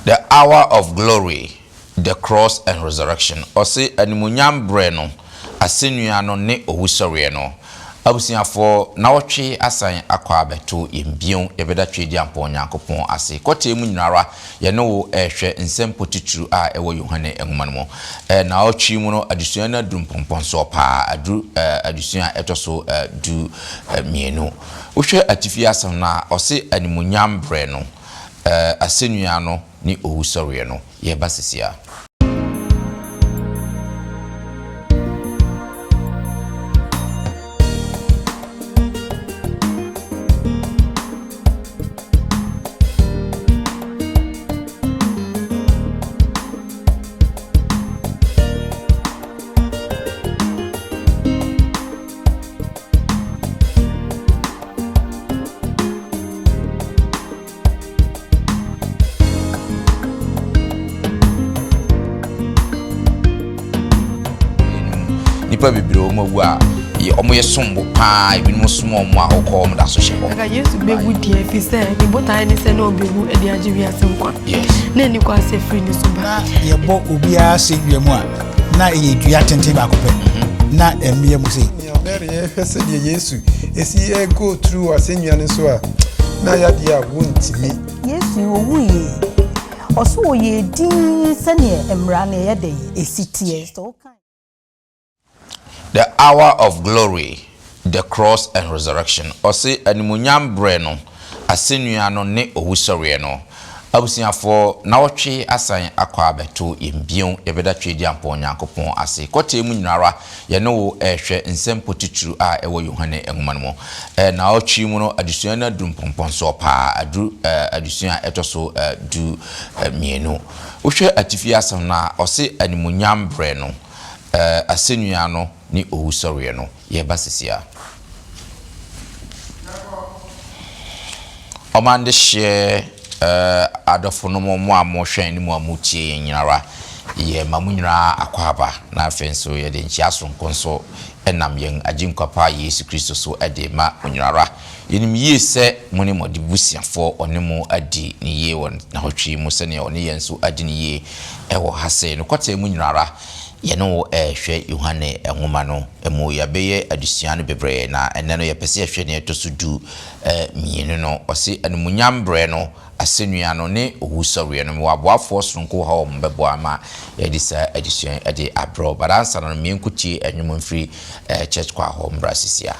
The Hour of Glory, The Cross and Resurrection, Ɔse animuonyam berɛ no, asennua no ne owusɔreɛ no. Abusuafoɔ, nawɔtwe asan akɔ abɛto yɛn bio, yɛbɛda Tweediampɔn Nyankopɔn ase. Kɔtɛɛ mu nyinara, yɛne wo rehwɛ nsɛmpɔ titiriw a ɛwɔ Yohane nwoma no mu. Nawɔtwe yi mu no, adesua no aduru mpɔmpɔnsoɔ paa, aduru adesua a ɛtɔ so du mmienu. Wohwɛ atifi asɛm no a, ɔse animuonyam berɛ no, Asennua no ne owusɔreɛ no, yɛreba sisi a. Nnipa bebree wɔn awu a wɔn yɛ som bo paa ebinom som wɔn a wɔkɔ wɔn da so hyɛ hɔ. Nka Yesu bɛwu deɛ ɛfiri sɛ ne botaeɛ ne sɛ na ɔbɛwu de agye wiase nkwa. Yes. Na ɛni kwan sɛ firi ne so ba. Na yɛbɔ obiara asɛnnua mu a na ɛyɛ dua tenten baako pɛ mhm. na mmea mu sei. Nea Mary yɛhwɛ sɛdeɛ Yesu esi go through asɛnnua no so a na ayɛ adeɛ a wontumi. Yesu owuiɛ, ɔso ɔyɛɛ dinn sɛdeɛ mmara no ɛyɛ dɛn ɛsi teɛ. Sɛ wokan. The Hour of Glory, The Cross and Resurrection, Ɔse animuonyam berɛ no, asɛnnua no ne owusɔreɛ no. Abusuafoɔ, nawɔtwe asan akɔ abɛto yɛn bio, yɛbɛda Tweediampɔn Nyankopɔn ase. Kɔtɛɛ mu nyinara, yɛne wo rehwɛ nsɛmpɔ titiriw a ɛwɔ Yohane nwoma no mu. Nawɔtwe yi mu no, adesua no aduru mpɔmpɔnsoɔ paa, aduru adesua a ɛtɔ so du mmienu. Wohwɛ atifi asɛm no a, ɔse animuonyam berɛ no, asɛnnua no ne owusɔreɛ no, yɛreba sisi a. Ɔman dehyeɛ adɔfonom mo a mohwɛn ne mo a motie yɛn nyinara, yɛma mo nyinaa akwaaba, na afei nso yɛde nkyea soronko nso nam yɛn Agyenkwa pa Yesu Kristo so de ma mo nyinara. Yɛnim yie sɛ mo ne mo adebusuafoɔ ɔne mo adi no yie wɔ nnawɔtwe yi mu sɛdeɛ ɔne yɛn nso adi no yie wɔ ha sei. Nokwasɛm mu nyinara, yɛne wo rehwɛ Yohane nwoma no mu. Yɛabɛyɛ adesua no bebree, na ɛnnɛ no yɛpɛ sɛ yɛhwɛ deɛ ɛtɔ so du mmienu no. Ɔse, Animuonyam berɛ no, asɛnnua no, ne owusɔreɛ no. Mewɔ aboafoɔ sononko wɔ ha a wɔbɛboa ma yɛde saa adesua yi de abrɛ wo. But ansa na no, meɛnkɔtie nnwom mfiri Church Choir hɔ mmra sisi a.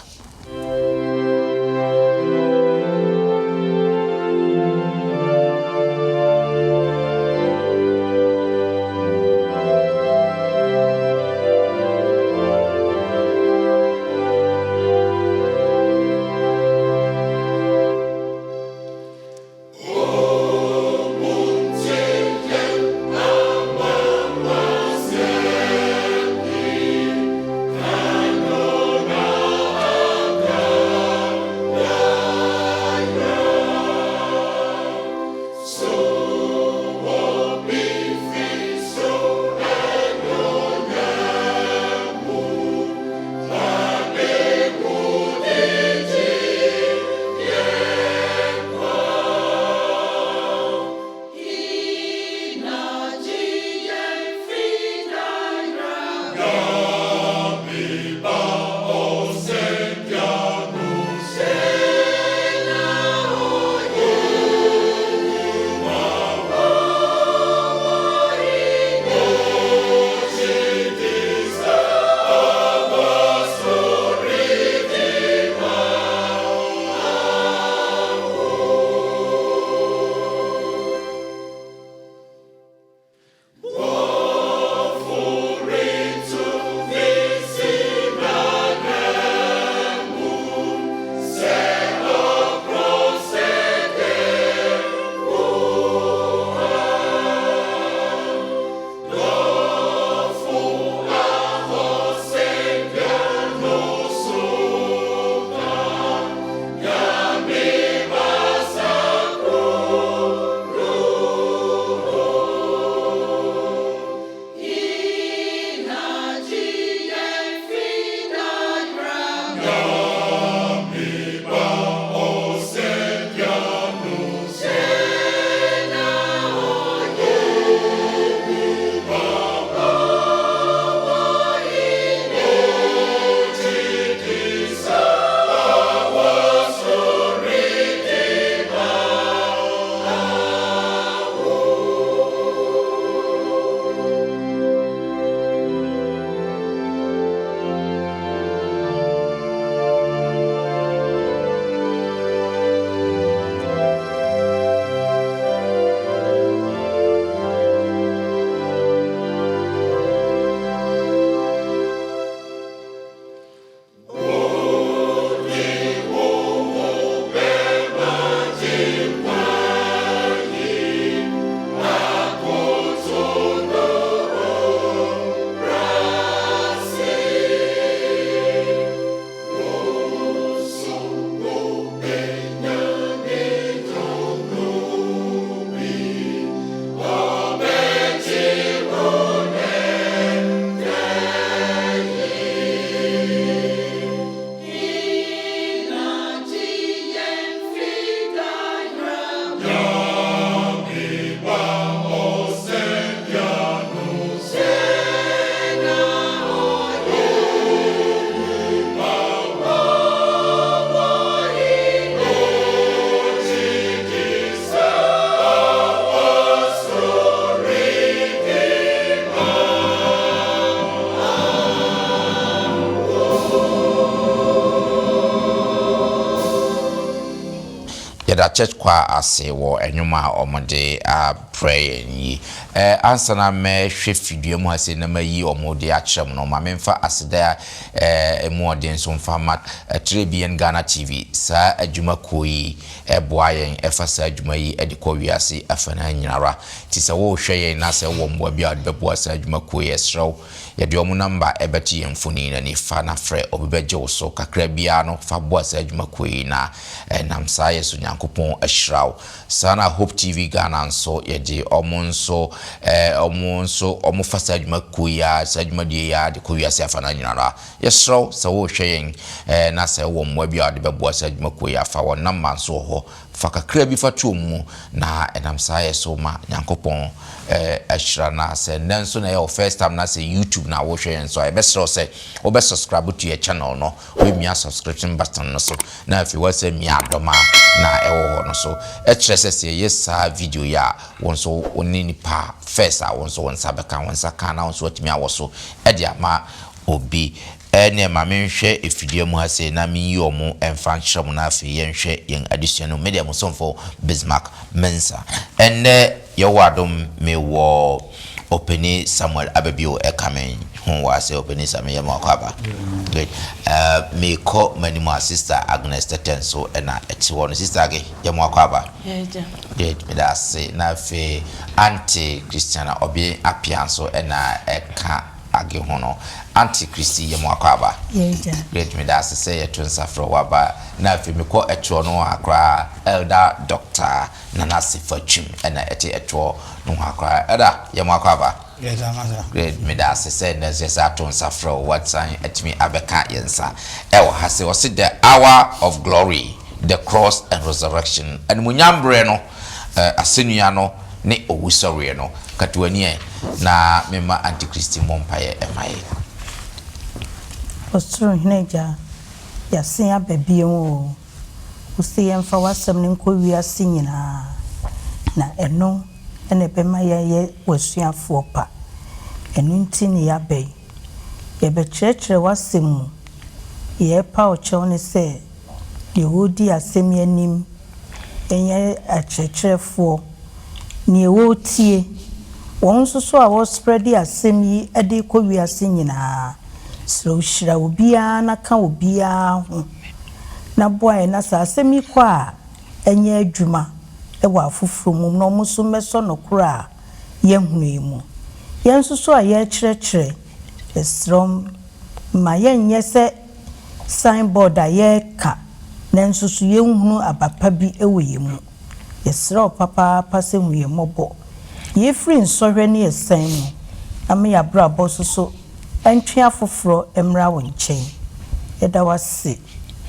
Yɛda Church Choir ase wɔ nnwom a wɔde abrɛ yɛn yi. Ansa na mɛhwɛ fidua mu ha sei na mayi wɔn de akyerɛ mo no, ma memfa aseda a ɛmu ɔden nso mfa mma Trebian Ghana TV. Saa adwuma kuo yi boa yɛn fa saa adwuma yi de kɔ wiase afanan nyinara. Nti sɛ worehwɛ yɛn na sɛ wowɔ mmoa bi a wode bɛboa saa adwuma kuo yi, yɛsrɛ wo, Yɛde wɔn nɔmba bɛto yɛn mfoni no ani. Fa na frɛ, obi bɛgye wo so. Kakra biara no, fa boa saa adwumakuo yi na ɛnam saa yɛ so Nyankopɔn ahyira wo. Saa na Hope TV Ghana nso, yɛde wɔn nso, wɔn nso wɔfa saa adwumakuo yi ara, saa dwumadie yi ara de kɔ wiase afanan nyinaa ara. Yɛsrɛ wo sɛ worehwɛ yɛn na sɛ wowɔ mmoa bi a wode bɛboa saa adwumakuo yi a, fa wɔn nɔmba nso wɔ hɔ. Fa kakra bi fa to wɔn mu, na ɛnam saa yɛ so ma Nyankopɔn ahyira. Na sɛ nnɛ nso na ɛyɛ wo first time na sɛ YouTube na wohwɛ yɛn nso a, yɛbɛsrɛ wo sɛ wobɛ subscribe to yɛ channel no, woamia subscription button no so, na afei woasɛ mia adɔma na ɛwɔ hɔ no so. Ɛkyerɛ sɛ sɛ yɛyɛ saa video yi a, wo nso wo ne nipa first a wo nso wo nsa bɛka, wo nsa ka na wo nso woatumi awɔ so de ama obi. Ɛneɛ ma menhwɛ afidie mu ha sei na menyi ɔmo mfa nkyerɛ mo na afei yɛnhwɛ yɛn adesua no mu. Medeɛ mo somfo Bismarck Mensah. Ɛnnɛ yɛwɔ adom mewɔ Ɔpanin Samuel Ababio ɛka me ho wɔ ha sei. Ɔpanin Sammy yɛ mo akwaaba. Great. Mekɔ m'anim a Sister Agnes Tɛtɛ nso na ɛte hɔ no. Sister Age yɛ mo akwaaba. Great, meda ase. Na afei Auntie Christiana Ɔben Appiah nso na ɛka Age ho no. Auntie Christy yɛ mo akwaaba. Yɛ agya. Great meda ase sɛ yɛto nsa frɛ wo aba na afei mekɔ ɛtoɔ no ha koraa Elder Doctor Nana Sefa Twim ɛna ɛte ɛtoɔ no ha koraa Elder yɛ mo akwaaba. Yɛ agya masa. Great meda ase sɛ nnɛ nso yɛsan ato nsa frɛ wo woasan atumi abɛka yɛn nsa ɛwɔ ha sei Ɔse the hour of glory the cross and resurrection animuonyam berɛ no Asɛnnua no ne owusɔreɛ no. Kata w'ani ɛ, na memma Antikristi mmɔ mpaeɛ mma yɛn. Ɔsoro Hene Agya, yɛasen aba bio o, Wo se yɛmfa w'asɛm no nkɔ wiase nyinaa, Na ɛno na ɛbɛma yɛayɛ w'asuafoɔ pa. Ɛno nti ne yɛaba yi, Yɛbɛkyerɛkyerɛ w'asɛm mu. Yɛrepa wo kyɛw ne sɛ, deɛ ɔredi asɛm yi anim nyɛ akyerɛkyerɛfoɔ, neɛ wɔretie, wɔn nso so a wɔresprɛde asɛm yi de rekɔ wiase nyinaa. Srɛ wo hyira obiara na ka obiara ho na boa yɛn na sɛ asɛm yi kɔ a ɛnyɛ adwuma wɔ afoforɔ mu na wɔn nso mmɛsɔ nokorɛ a yɛahunu yi mu. Yɛn nso so a yɛrekyerɛkyerɛ, yɛsrɛ wo mma yɛnyɛ sɛ sign board a yɛreka nanso so yɛnhunu aba pa bi wɔ yɛn mu. Yɛsrɛ wo papaapa sɛ hu yɛn mmɔbɔ. Yi yɛn firi nsɔhwɛ ne asiane mu na ma yɛn abrabɔ nso so ntwe afoforɔ mmra wo nkyɛn. Yɛda wo ase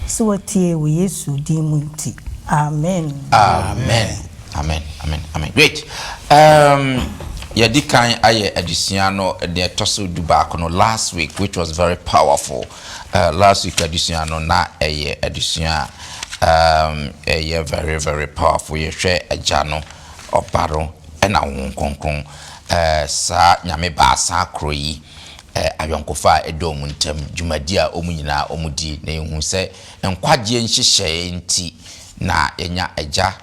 sɛ woatie yɛn wɔ Yesu din mu nti, amen. Amen amen amen amen great um, yɛdi kan ayɛ adesua no deɛ ɛtɔ so dubaako no last week which was very powerful uh, last week adesua no na ɛyɛ adesua a um, ɛyɛ very very powerful yɛhwɛ agya no ɔba no ɛna honhom kronkron uh, saa nyame baasa koro yi uh, ayɔnkofa a ɛdɔ wɔn ntam dwumadi a wɔn nyinaa wɔn di na yɛhu sɛ nkwagyeɛ nhyehyɛeɛ nti na yɛnya Agya,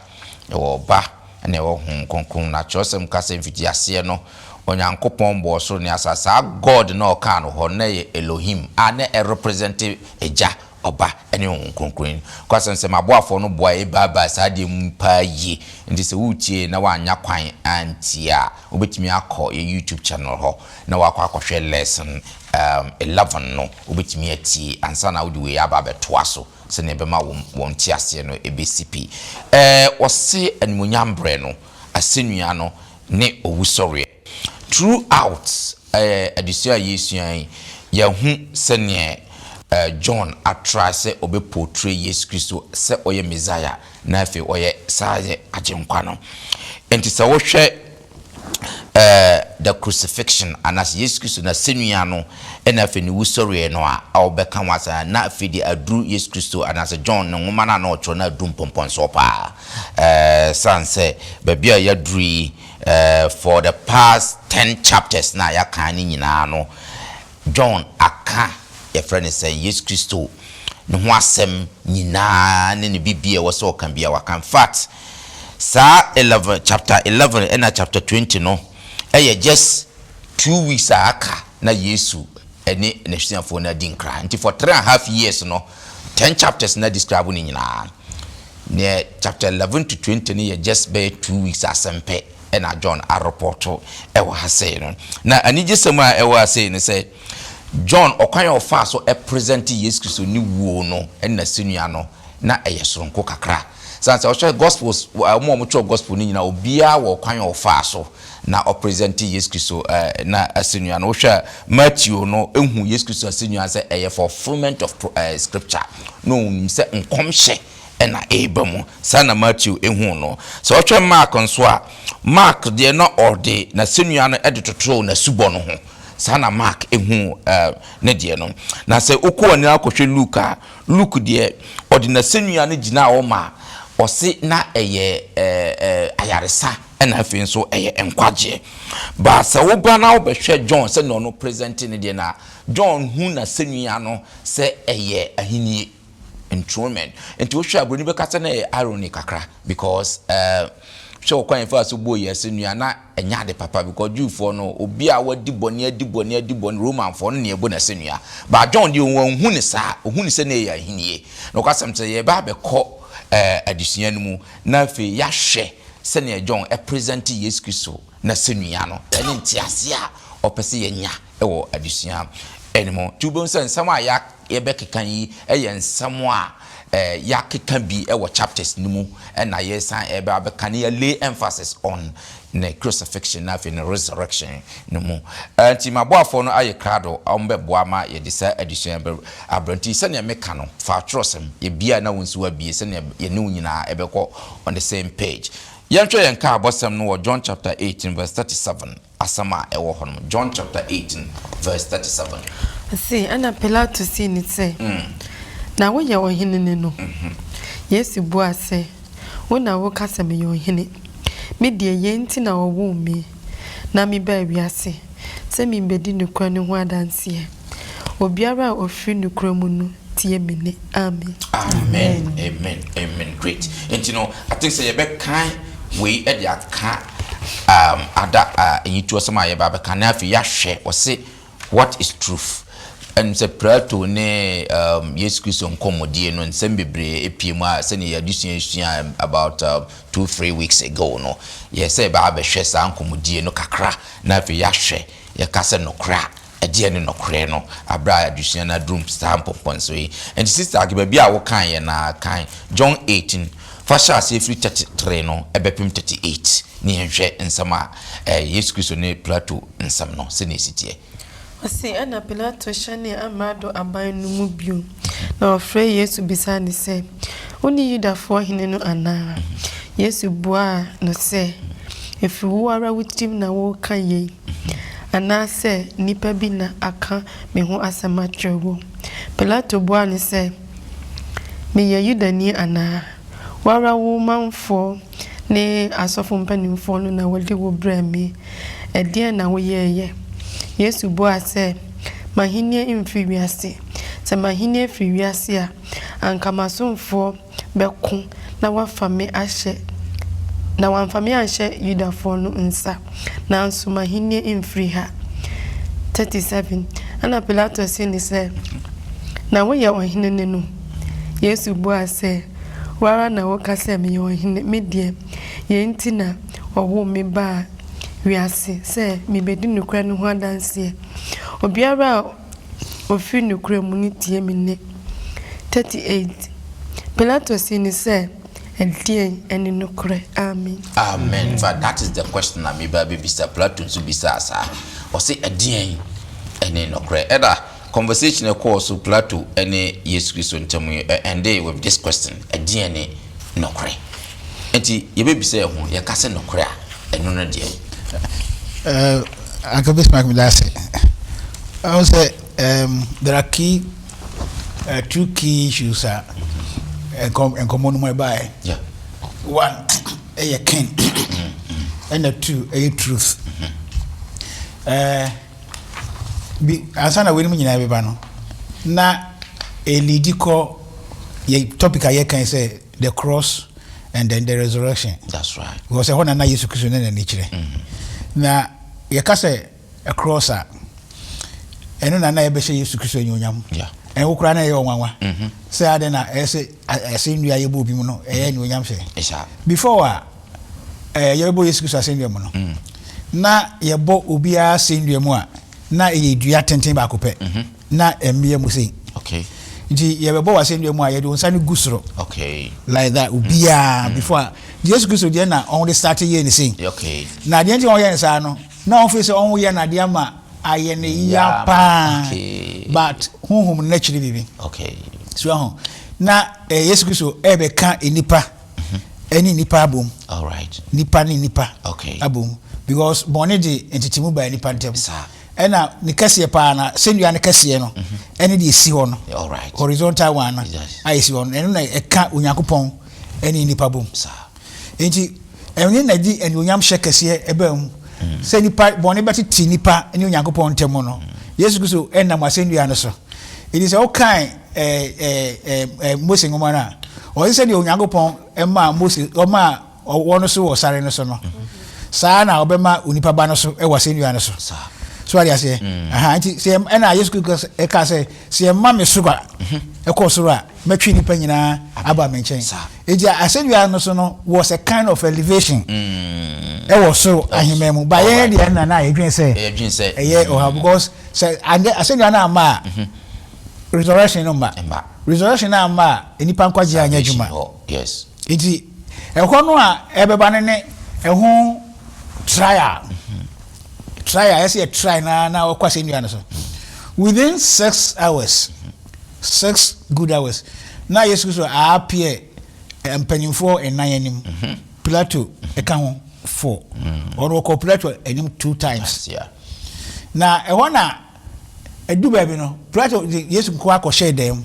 yɛwɔ Ɔba, ɛna yɛwɔ Honhom Kronkron. Na kyerɛwsɛm ka sɛ mfitiaseɛ no, Onyankopɔn bɔɔ soro ne asase. Saa God no a ɔkaa no hɔ no, na ɛyɛ Elohim a na ɛrepresente Agya, Ɔba, ne Honhom Kronkron yi. Nokwasɛm sɛ, m'aboafoɔ no boa yɛn baabae saa adeɛ mu paa yie. Nti sɛ woretie na woannya kwan antie a, wobɛtumi akɔ yɛn YouTube channel hɔ na woakɔ akɔhwɛ lesson um, 11 no. Wobɛtumi atie ansa na wode wei aba abɛtoa so. Sɛnea ɛbɛma wɔn wɔn nteaseɛ no bɛsi pi. Ɛɛ, wɔse animuonyam berɛ no, asɛnnua no, ne owusɔreɛ. Throughout ɛɛ adesua a yɛresua yi, yɛahu sɛdeɛ ɛɛ John atra sɛ ɔbɛ portray Yesu Kristo sɛ ɔyɛ Messiah na afei ɔyɛ saa yɛ Agyenkwa no. Enti sɛ wohwɛ eh, the crucifixion anaasɛ Yesu Kristo n'asɛnnua no ɛna afei ne wusɔreɛ no a a wɔbɛka ho asɛm na afei deɛ aduru Yesu Kristo anaasɛ John ne nwoma no a na ɔtwerɛ no aduru mpɔmpɔnsoɔ paa eh, sane sɛ baabi a yɛaduru yi eh, for the past ten chapters na yɛaka ne nyinaa no John aka yɛfrɛ no sɛ Yesu Kristo ne ho asɛm nyinaa ne ne biribi a ɛwɔ sɛ ɔka biara waka. In fact, saa 11, chapter 11 ɛna chapter 20 no ɛyɛ just 2 weeks a aka na Yesu ɛne n'asuafoɔ no adi nkra. Nti for 3.5 years no, 10 chapters na describe no nyinaa. Neɛ chapter 11 to 20 no yɛ just bɛyɛ 2 weeks asɛm pɛ ɛna John areport ɛwɔ ha sei no. Na anigyesɛm a ɛwɔ ha sei no sɛ John, ɔkwan a ɔfaa so ɛpresent Yesu Kristo ne wuo no ɛna sinua no na ɛyɛ soronko kakra. San sɛ ɔhwɛ Gospels, wɔn a wɔtwerɛ Gospel no nyinaa, obiara wɔ ɔkwan a ɔfaa so na ɔpresent Yesu Kristo na asenua no. Wohwɛ Matthew no, ehu Yesu Kristo asenua sɛ ɛyɛ fulfilment of scripture na onim sɛ nkɔmhyɛ ɛna ɛreba mu. Saa na Matthew ehu no. Sɛ ɔhwɛ Mark nso a, Mark deɛ, na ɔde n'asenua no ɛde totoo n'asubɔ no ho. Saa na Mark ehu ne deɛ no. Na sɛ okɔ ani akɔhwɛ Luke a, Luke deɛ, ɔde n'asenua no gyina hɔ ma ɔse na ɛyɛ ɛɛ ɛɛ ayaresa, ɛna afei nso ɛyɛ nkwagyeɛ. Ba sɛ woba na wobɛhwɛ John sɛnea ɔno present ne deɛ na John hu n'asɛnnua no sɛ ɛyɛ ahennie, enthronement. Nti wohwɛ a, buroni bɛka sɛ na ɛyɛ irony kakra, because hwɛ ɔkwan yɛfa so bɔ yɛ asɛnnua na ɛnyɛ ade papa, because Jewfoɔ no, obi a wadi bɔne, adi bɔne, adi bɔne, Romanfoɔ no ne ɛbɔ n'asɛnnua. Ba John deɛ, wɔn hu ne saa, ohun ne sɛ ne yɛ ahennie. Na ɔkasɛm sɛ yɛba abɛkɔ adesua no mu na afei yɛahwɛ sɛnea John ɛpresent Yesu Kristo n'asɛnnua no ɛne ntease a ɔpɛ sɛ yɛnya ɛwɔ adesua ɛne mu. Nti wobɛhu sɛ nsɛm a yɛbɛkeka yi ɛyɛ nsɛm a yɛakeka bi ɛwɔ chapters no mu, ɛna yɛsan ɛbɛ abɛka ne yɛ lay emphasis on ne crucifixion na afei ne resurrection no mu. Nti maboafoɔ no ayɛ krado a wɔbɛboa ma yɛde saa adesua bɛ abrɛ. Nti sɛnea meka no, fa atwerɛsɛm yɛbia na wo nso wabie sɛnea yɛne wo nyinaa ɛbɛkɔ on the same page. Yɛnhwɛ yɛn kaa abɔsɛm no wɔ John chapter 18 verse 37, asɛm a ɛwɔ hɔ no, John chapter 18 verse 37. Ɔse, ɛna Pilato sii ne sɛ, "Na woyɛ ɔhene ne no?" Yesu buaa sɛ, "Wo na woka sɛ meyɛ ɔhene. Me deɛ, yei nti na wɔwoo me na mebaa wiase, sɛ membɛdi nokorɛ no ho adanseɛ. Obiara a ɔfiri nokorɛ mu no tie me nne." Amen. Amen, amen, amen. Great. Nti no, I think sɛ yɛbɛkan wei ɛde aka ada ɛyituo a yɛba abɛka na afei yɛahwɛ. Wɔse, "What is truth?" Ɛnim sɛ Plato ne Yesu Kristo nkɔmmɔdie no, nsɛm bebree epie mu a sɛnea yɛde sua sua about 2, 3 weeks ago no, yɛ sɛ yɛbɛ abɛhwɛ saa nkɔmmɔdie no kakra na afei yɛahwɛ yɛka sɛ nokorɛ a, ɛdeɛ ne nokorɛ no, abere a adesua no adurum saa mpɔmpɔnso yi. Nti sister ake, baabi a wokan yɛ na kan John 18 fa hyɛ aseɛ firi 33 no ɛbɛpem 38 ne yɛnhwɛ nsɛm a Yesu Kristo ne Plato nsɛm no sɛnea ɛsi teɛ. Ɔse, ɛna Pilato hyɛnee amrado aban no mu bio, na ɔfrɛɛ Yesu bisaa ne sɛ, "Wo ne Yudafoɔ hene no anaa?" Yesu buaa no sɛ, "Ɛfiri wo ara wo tirim na woreka yei, anaasɛ nnipa bi na aka me ho asɛm akyerɛ wo?" Pilato buaa no sɛ, "Meyɛ Yudani anaa? Wo ara wo manfoɔ ne asɔfo mpanimfoɔ no na wɔde wo brɛɛ me. Ɛdeɛn na woyɛeɛ?" Yesu buaa sɛ, "M'ahennie mfiri wiase. Sɛ m'ahennie firi wiase a, anka m'asomfoɔ bɛko na wɔafa me ahyɛ na wɔamfa me anhyɛ Yudafoɔ no nsa. Nanso m'ahennie mfiri ha." 37 ɛna Pilato see ne sɛ, "Na woyɛ ɔhene ne no?" Yesu buaa sɛ, "Wo ara na woka sɛ meyɛ ɔhene. Me deɛ, yei nti na wɔwoo me baa wiase, sɛ mebɛdi nokorɛ no ho adanseɛ. Obiara a ofiri nokorɛ mu no tie me nne." 38 Pilato see ne sɛ, "Ɛdeɛn ne nokorɛ?" Amen. Amen. In fact, that is the question na meba bɛbisa. Plato nso bisaa saa. Ɔse, "Ɛdeɛn ɛne nokorɛ?" Ɛda conversation ɛkɔɔ so Plato ɛne Yesu Kristo ntam yi ɛnde with this question, "Ɛdeɛn ne nokorɛ?" Nti yɛbɛbisa yɛ ho, yɛka sɛ nokorɛ a, ɛno no deɛ. Uncle Bismarck, me ase. I would say there are key two key issues a nkɔmmɔ no mu ɛbaeɛ. One ɛyɛ king, ɛna two ɛyɛ truth. Bi ansa na weinom nyinaa bɛba no, na ɛlead kɔ. Yɛ topic a yɛka yi sɛ the cross and then the resurrection. That's right. Because ɛhɔ na na Yesu Kristo ne n'ani kyerɛ. Na yɛka sɛ a cross a, ɛno na na yɛbɛhyɛ Yesu Kristo anuonyam. Ɛno koraa na ɛyɛ ɔnwanwa. Sɛ adɛn na ɛyɛ sɛ asɛnnua yɛbɔ obi mu no ɛyɛ anuonyam hyɛ. Before a yɛbɛbɔ Yesu Kristo asɛnnua mu no, na yɛbɔ obiara asɛnnua mu a na ɛyɛ dua tenten baako pɛ. Na mmea mu sei. Okay. Nti yɛbɛbɔ w'asɛnnua mu a yɛde wo nsa no gu soro. Okay. Like that obiara before a Yesu Kristo deɛ na ɔde start yɛ ne sei. Okay. Na adeɛ nti a ɔyɛ ne saa no na ɔfeel sɛ ɔyɛ no adeɛ ama ayɛ ne ya paa. Okay. But honhom no n'akyiri biribi. Okay. So aho na eh, Yesu Kristo ɛbɛka nnipa ɛne nnipa abom. All right. Nipa ne nipa okay. abom because bɔne de ntetemu baa nipa ntam. Saa. Ɛna ne kɛseɛ paa na sɛnnua no kɛseɛ no ɛne deɛ ɛsi hɔ no, horizontal one no a ɛsi hɔ no, ɛno na ɛka Onyankopɔn ɛne nnipa bom. Nti ɛne na ɛde anuonyam hyɛ kɛseɛ ɛbaa mu sɛ nipa bɔne bɛtete nipa ne Onyankopɔn ntam no, Yesu Kristo ɛnam asɛnnua no so. Nti sɛ wokan ɛɛ ɛɛ Mose nwoma no a, ɔse sɛdeɛ Onyankopɔn ɛmaa Mose ɔmaa Ɔwɔ no so wɔ sare no so no, saa ara na ɔbɛma onipa ba no so wɔ asɛnnua no so. So wate aseɛ? Mm. Aha, nti sɛ ɛna Yesu Kristo ɛka sɛ, sɛ yɛma me so a, mhm. ɛkɔ soro a, mɛtwe nnipa nyinaa aba me nkyɛn. Nti asɛnnua no so no was a kind of elevation mm. ɛwɔ soro ahemman mu. Ba yɛn deɛ na na yɛdwen sɛ ɛyɛ ɔha because sɛ asɛnnua no amma a, mhm. resurrection no mma. Resurrection no amma a, nnipa nkwagye anyɛ adwuma. Yes. Nti ɛhɔ no a ɛbɛba no ne ɛho trial. Trial, ɛsɛ yɛ try na na ɔkɔ asɛnnua no so. Within 6 hours, 6 good hours, na Yesu Kristo a appear mpanyinfoɔ nnan anim. Pilato ɛka ho four. Ɔno ɔkɔ Pilato anim two times. Na ɛhɔ na Ɛdu baabi no, Pilato de Yesu nko ara kɔhyɛɛ dan mu,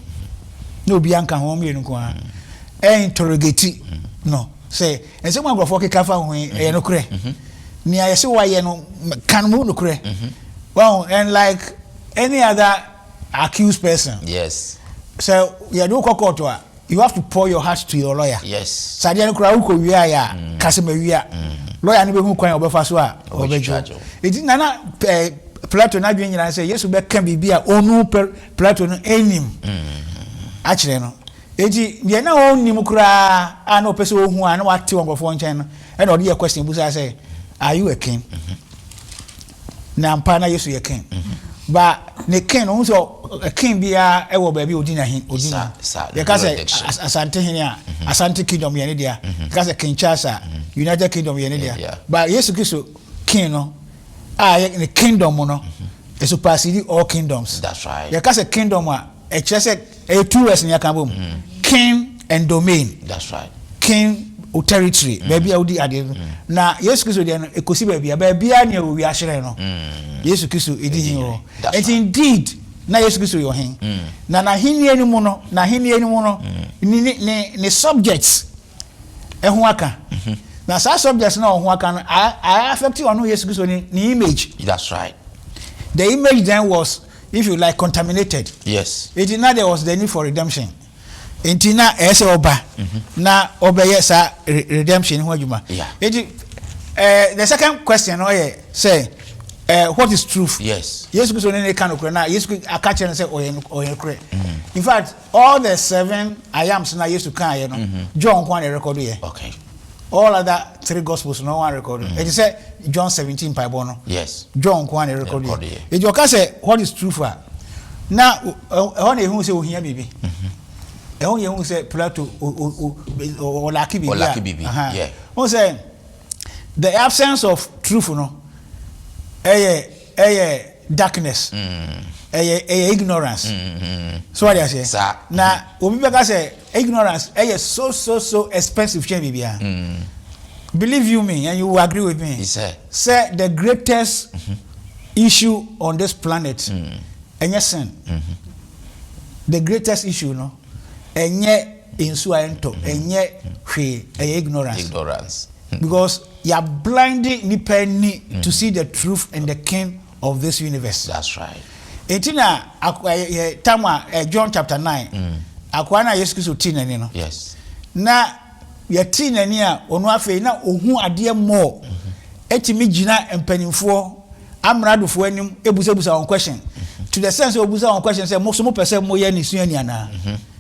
na obiara nka ho, wɔn mmienu nko ara, ɛinterrogate no sɛ, nsɛm a nkurɔfoɔ keka fa ho yi, ɛyɛ nokorɛ? Nea yɛse woayɛ no, ka no mu nokorɛ. Wahu, and like any other accused person, sɛ yɛde wo kɔ kɔɔto a, You have to pour your heart to your lawyer. Yes. Sɛ adeɛ no koraa wokɔ wia yɛ a, ka sɛ mawia. Lawyer no bɛhu kwan a ɔbɛfa so a ɔbɛgye wo. Enti na na eh, Plato n'adwene nyinaa sɛ Yesu bɛka biribi a ɔno Plato no nnim akyerɛ no. Enti deɛ na ɔnnim koraa a na ɔpɛ sɛ ɔhu a na wate wɔ nkurɔfoɔ nkyɛn no, ɛna ɔde yɛ question busaa sɛ, Are you a king? Na ampa na Yesu yɛ king. Ba ne king no, wohu sɛ king biara wɔ baabi a odi n'ahen, odi na. Yɛka sɛ Asante hene a, Asante kingdom yɛ ne dea. Yɛka sɛ King Charles a, United Kingdom yɛ ne dea. Ba Yesu Kristo king no a yɛ ne kingdom no, ɛsupersede all kingdoms. Yɛka sɛ kingdom a, Ɛkyerɛ sɛ ɛyɛ two words na yɛaka abom. King and domain. That's right. King o territory, baabi a wodi adeɛ no. Na Yesu Kristo deɛ no, ɛkɔsi baabi a, baabiara nea owia hyerɛn no, Yesu Kristo ɛdi hene wɔ hɔ. Nti indeed, na Yesu Kristo yɛ ɔhene. Na n'ahennie no mu no, n'ahennie no mu no, ne, ne, ne, ne subjects ɛho aka. Na saa subjects na ɔho aka no, a, a affect ɔno Yesu Kristo ne, ne image. That's right. The image then was if you like contaminated. Yes. Enti na there was the need for redemption. Enti na ɛyɛ sɛ ɔba na ɔbɛyɛ saa redemption ho adwuma. Yeah. Enti the second question no yɛ sɛ what is truth? Yes. Yesu Kristo ne ne ka nokorɛ na Yesu Kristo aka kyerɛ no sɛ ɔyɛ ɔyɛ nokorɛ. In fact, all the seven I ams na Yesu kaeɛ no, John nko ara na ɛrekɔdo yɛ. Okay. All other three gospels no wɔn record. Ɛte sɛ John 17 mpaebɔ no. Yes. John nko ara na record yɛ. Eti ɔka sɛ what is truth a na ɛhɔ na ehu sɛ ohia biribi. Ɛhɔ na ehu sɛ Plato ɔlaki biribi a. Ɔlaki biribi. Yeah. Wɔn sɛ the absence of truth no ɛyɛ ɛyɛ darkness. Ɛyɛ ɛyɛ ignorance. So wate aseɛ? Saa. Na obi bɛka sɛ ignorance ɛyɛ so so so expensive kyɛn biribiara. Believe you me and you will agree with me. Sɛ. Sɛ the greatest issue on this planet ɛnyɛ sin. The greatest issue no ɛnyɛ nsuo a ɛntɔ, ɛnyɛ hwee, ɛyɛ ignorance. Ignorance. Because yɛ blinde nipa ani to see the truth and the king of this universe. That's right. Enti na yɛ tam a John chapter 9. Akoa no a Yesu Kristo tee n'ani no, na yɛtee n'ani a ɔno afei na ɔhu adeɛ more, ɛtumi gyina mpanimfoɔ, amradofoɔ anim ɛbusabusa wɔn question to the sense sɛ ɔbusa wɔn question sɛ mo so mopɛ sɛ moyɛ ne suani anaa?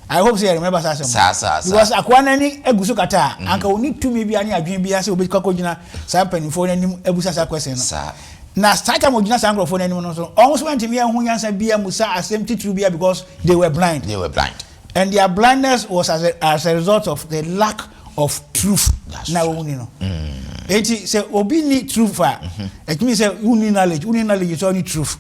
I hope sɛ yɛ remember saa asɛm no because akoa no ani agu so kata a anka ɔni tumi biara ne adwene biara sɛ ɔbɛkɔ akɔgyina saa mpanimfoɔ no anim abusa saa question no. Na saa time ɔgyina saa nkurɔfoɔ no anim no nso, wɔn nso antumi anhu nyansa biara mmusa asɛm titiriw biara because they were blind. They were blind. And their blindness was as a, as a result of the lack of truth. That's na right. wɔn ni no. Eti sɛ obi ni truth a, ɛtumi sɛ wonni knowledge, wonni knowledge sɛ ɔni truth.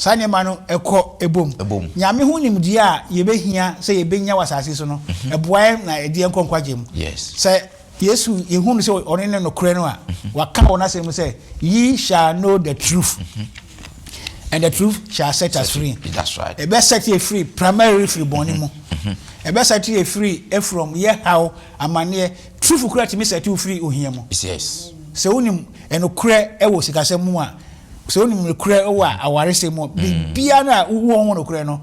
Saa nneɛma no ɛkɔ ebom. Ebom. Nyame ho nimdeɛ a yɛbɛhia sɛ yɛbɛnya wɔ asase so no, ɛboa yɛn na ɛde yɛn kɔ nkwagye mu. Sɛ Yesu, yɛhu no sɛ ɔno ne nokorɛ no a, waka wɔ n'asɛm mu sɛ, Ye shall know the truth, and the truth shall set us free. That's right. Ɛbɛ set yɛ free primarily firi bɔne mu. Ɛbɛ set yɛ free from yɛ haw, amaneɛ. Truth kura tumi set wo free ohia mu. Yes. Sɛ wonim ɛnokorɛ ɛwɔ sikasɛm mu a, sɛ wonim nokorɛ ɛwɔ awaresɛm mu a, biribiara no a wowɔ ho nokorɛ no,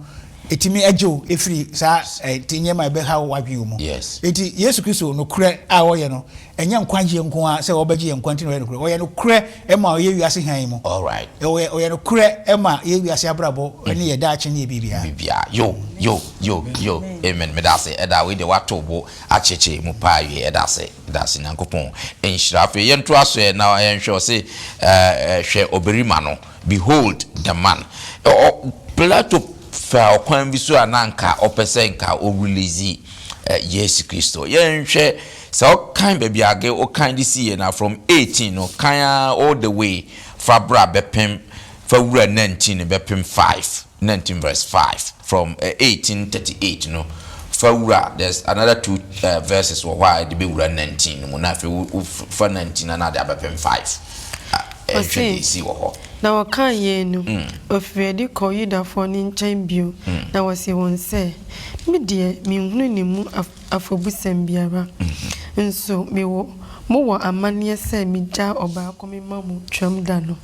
Ɛtumi gye wo firi saa nneɛma a ɛbɛha w'adwene mu. Enti Yesu Kristo nokorɛ a ɔyɛ no, ɛnyɛ nkwagyeɛ nko ara sɛ ɔbɛgye yɛn nkwa nti na ɔyɛ nokorɛ. Ɔyɛ nokorɛ ma yɛ wiase hann yi mu. Ɔyɛ nokorɛ ma yɛ wiase abrabɔ ne yɛ daakye ne yɛ biribiara. Biribiara. Yo, yo, yo, yo. Amen. Meda ase. Ɛda wei deɛ woato bo akyekye mu paa awie. Ɛda ase. Ɛda ase. Nyankopɔn nhyira. Afei yɛntoa so ɛ na yɛnhwɛ. Ɔse, hwɛ ɔbarima no. Behold the man. Ɔ, Pilato faa ɔkwan bi so a na anka ɔpɛ sɛ nka ɔrelease Yesu Kristo. Yɛnhwɛ, sɛ wokan baabi a ge wokan de siiɛ no a, from 18 no, kan ara all the way fa bra bɛpem, fa wura 19 no bɛpem 5, 19 verse 5, from 1838 no, fa wura, there's another two verses wɔ hɔ a ɛde bɛwura 19 no mu, na afei wo, wofa 19 no na ade abɛpem 5. A, ɛnhwɛ deɛ Ɔse, ɛsii wɔ hɔ. Na wɔkaa yei no, ɔfirii adi kɔɔ Yudafoɔ no nkyɛn bio, na ɔsee wɔn sɛ, Me deɛ, menhunu ne mu afɔbusɛm biara. Nso mewɔ mowɔ amanneɛ sɛ megyaa ɔbaako mema mo Twam da no.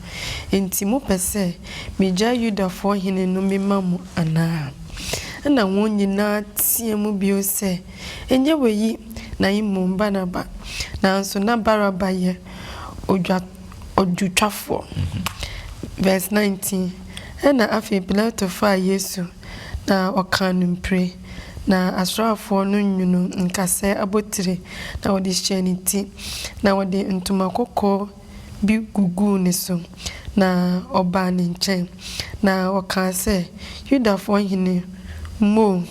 Enti mopɛ sɛ megyaa Yudafoɔ hene no mema mo anaa? Ɛnna wɔn nyinaa teaam bio sɛ, Ɛnyɛ wei na mmom Baraba! Nanso na Baraba yɛ odwa odwotwafoɔ. Verse 19, Ɛnna afei Pilato faa Yesu, na ɔkaa no mpire, na asraafoɔ no nwunuu nkasɛɛ abotire, na wɔde hyɛɛ ne ti, na wɔde ntoma kɔkɔɔ bi guguu ne so, na ɔbaa ne nkyɛn, na ɔkaa sɛ, Yudafoɔ hene, mo!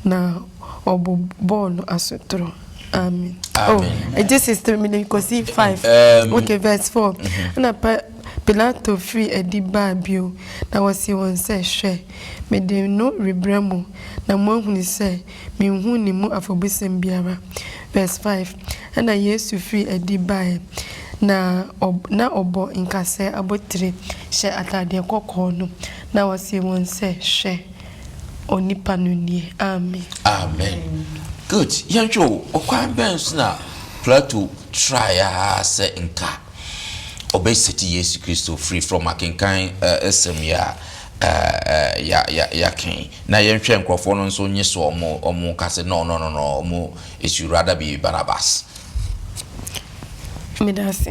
Na ɔbobɔɔ no asotorɔ. Amen. Oh, this is 3 minutes kɔsi 5. Okay, verse 4. Ɛna pa Pilato firii adi baa bio, na ɔsee wɔn sɛ, Hwɛ, mede no rebrɛ mo, na moahunu sɛ menhuu ne mu afɔbusɛm biara. Verse 5. Ɛna Yesu firii adi baeɛ, na na ɔbɔ nkasɛɛ abotire hyɛ atadeɛ kɔkɔɔ no, na ɔsee wɔn sɛ, Hwɛ, onipa no nie. Amen. Amen. Good. Yɛnhwɛ o, ɔkwan bɛn so na Plato try ara sɛ nka ɔbɛsɛti Yesu Kristo free from akenkan asɛm yi a ya ya yɛaka yi. Na yɛnhwɛ nkurɔfoɔ no nso nye so ɔmo ɔmo ka sɛ no no no no ɔmo it should rather be Barnabas. Meda ase.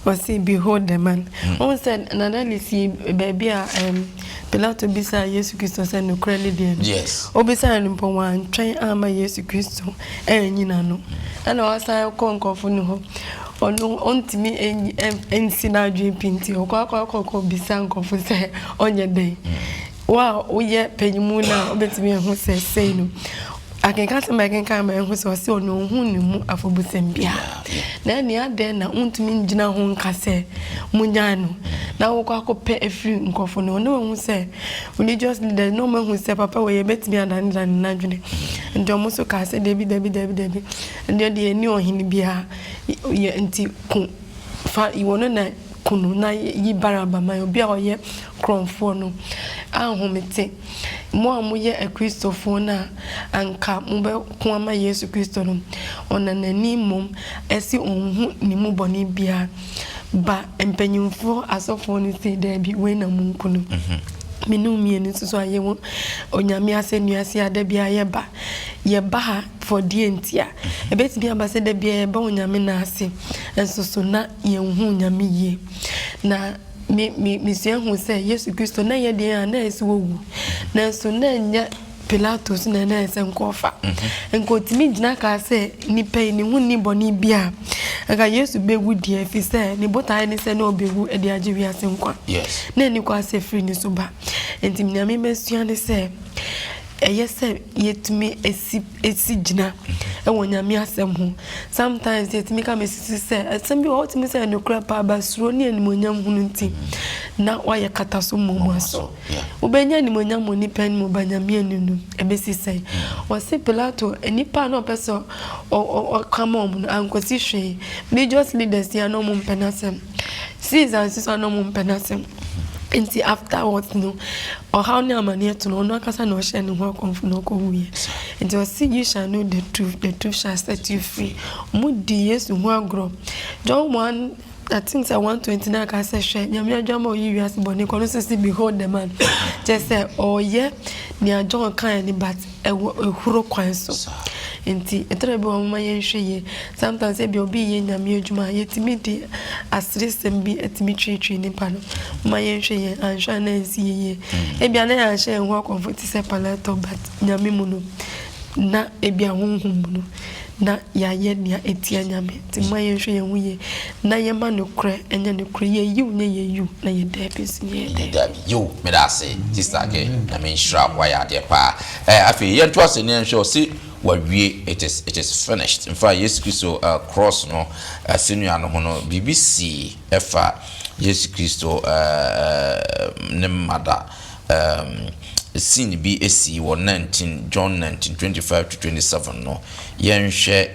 Ɔse behold the man. Wohu sɛ Nana ne si baabi a Pilato bisaa Yesu Kristo sɛ nokorɛ ne deɛ no. Yes. Obisaa no mpo wantwɛn amma Yesu Kristo anyi n'ano. Ɛna wasan kɔ nkurɔfo no hɔ. Ɔno ɔntumi nyi nsi n'adwene pi nti ɔkɔ akɔ akɔ akɔ bisa nkurɔfo sɛ ɔnyɛ dɛn. Wo a woyɛ panyimu no a wobɛtumi ahu sɛ sei no Akenkansɛm a yɛkenkan ma yɛhu sɛ ɔse ɔno ɔnhu ne mu afɔbusɛm biara. Na ɛnneɛ adɛn na wontumi ngyina ho nka sɛ monyae no na wokɔ akɔpɛ afiri nkurɔfoɔ no hɔ? Na wahu sɛ religious leaders na wɔahu sɛ papa wei yɛbɛtumi adanedane n'adwene. Nti wɔn nso kaa sɛ dabi dabi dabi dabi, ɛndeɛ deɛ yɛnni ɔhene biara yɛ nti ko fa wɔno na ku no na yi Baraba ma yɛn, obi a ɔyɛ korɔmfoɔ no ahomete. Mo a moyɛ Akristofoɔ no a anka mobɛko ama Yesu Kristo no, ɔnanani mmom se ɔnhu ne mu bɔne biara. Ba mpanyimfoɔ asɔfoɔ no se, Daabi, wei na monku no. Me ne wo mmienu nso so a yɛwɔ Onyame asɛnnua ase a da biara yɛba. Yɛba ha for deɛ nti a? Ɛbɛtumi aba sɛ da biara yɛba Onyame nan ase nso so na yɛnhu Onyame yie. Na me, me, mesua hu sɛ Yesu Kristo na ɛyɛ deɛn a na ɛsɛ sɛ ɔwu. Nanso na ɛnyɛ Pilato so na na ɛsɛ sɛ nka ɔfa. Nka ɔtumi gyina kaa sɛ nipa yi ne ho nni bɔne biara. Nka Yesu bɛwu deɛ ɛfiri sɛ ne botaeɛ ne sɛ na ɔbɛwu de agye wiase nkwa. Na ɛnni kwan sɛ ɛfiri ne so ba. Nti nea memasua ne sɛ ɛyɛ sɛ yɛtumi si si gyina wɔ Nyame asɛm ho. Sometimes yɛtumi ka mesisi sɛ asɛm bi wɔ hɔ wotumi sɛ ɛyɛ nokorɛ paa but suro ne animuonyam hunu nti na woayɛ kata so mmom so. Wobɛnya animuonyam wɔ nnipa anim ba Nyame anim no ɛbɛsi sɛn? Wɔse Pilato nnipa a na ɔpɛ sɛ ɔka ma wɔn no ankɔsi hwee. Religious leaders yi a na wɔn mpɛ n'asɛm. Caesar nso so a na wɔn mpɛ n'asɛm. Nti afterwards no ɔhaw ne amaneɛ to no ɔno ankasa na ɔhyɛɛ ne ho akɔmfo na ɔkɔwuiɛ. Nti ɔse you shall know the truth, the truth shall set you free. Wɔn dii Yesu ho agorɔ. John 1 I think sɛ 129 ka sɛ hwɛ Nyame adwamma a ɔyi wiase bɔne kɔ no nso se behold the man. Kyerɛ sɛ ɔyɛ nea John kaeɛ no but ɛwɔ ehuro kwan so. Nti ɛtɔ da bi wɔ hɔ a momma yɛnhwɛ yie. Sometimes ebia obi reyɛ Nyame adwuma a yɛtumi de aseresɛm bi tumi tweetwee nipa no. Momma yɛnhwɛ yie, anhwɛ a na ansi yɛn yie. Ebia na yɛanhyɛ yɛn ho akɔmfo te sɛ Palato but Nyame mu no na ebia honhom mu no na yɛayɛ nea ɛtia Nyame. Nti momma yɛnhwɛ yɛn ho yie na yɛma nokorɛ nyɛ nokorɛ, yɛ yiw nyɛ yɛ yiw na yɛ daabi nso nyɛ yɛ daabi. Yiw, meda ase sister Age, Nyame nhyira wo, wayɛ adeɛ paa. Eh, afei yɛnto ase na yɛnhwɛ, ɔse wawie, it is, it is finished. Infact Yesu Kristo eh, cross no, asennua no ho no, biribi sii ɛfa Yesu Kristo eh, eh, ne mada. Um, scene bi sii wɔ 19, John 19, 25 to 27 no, yɛnhwɛ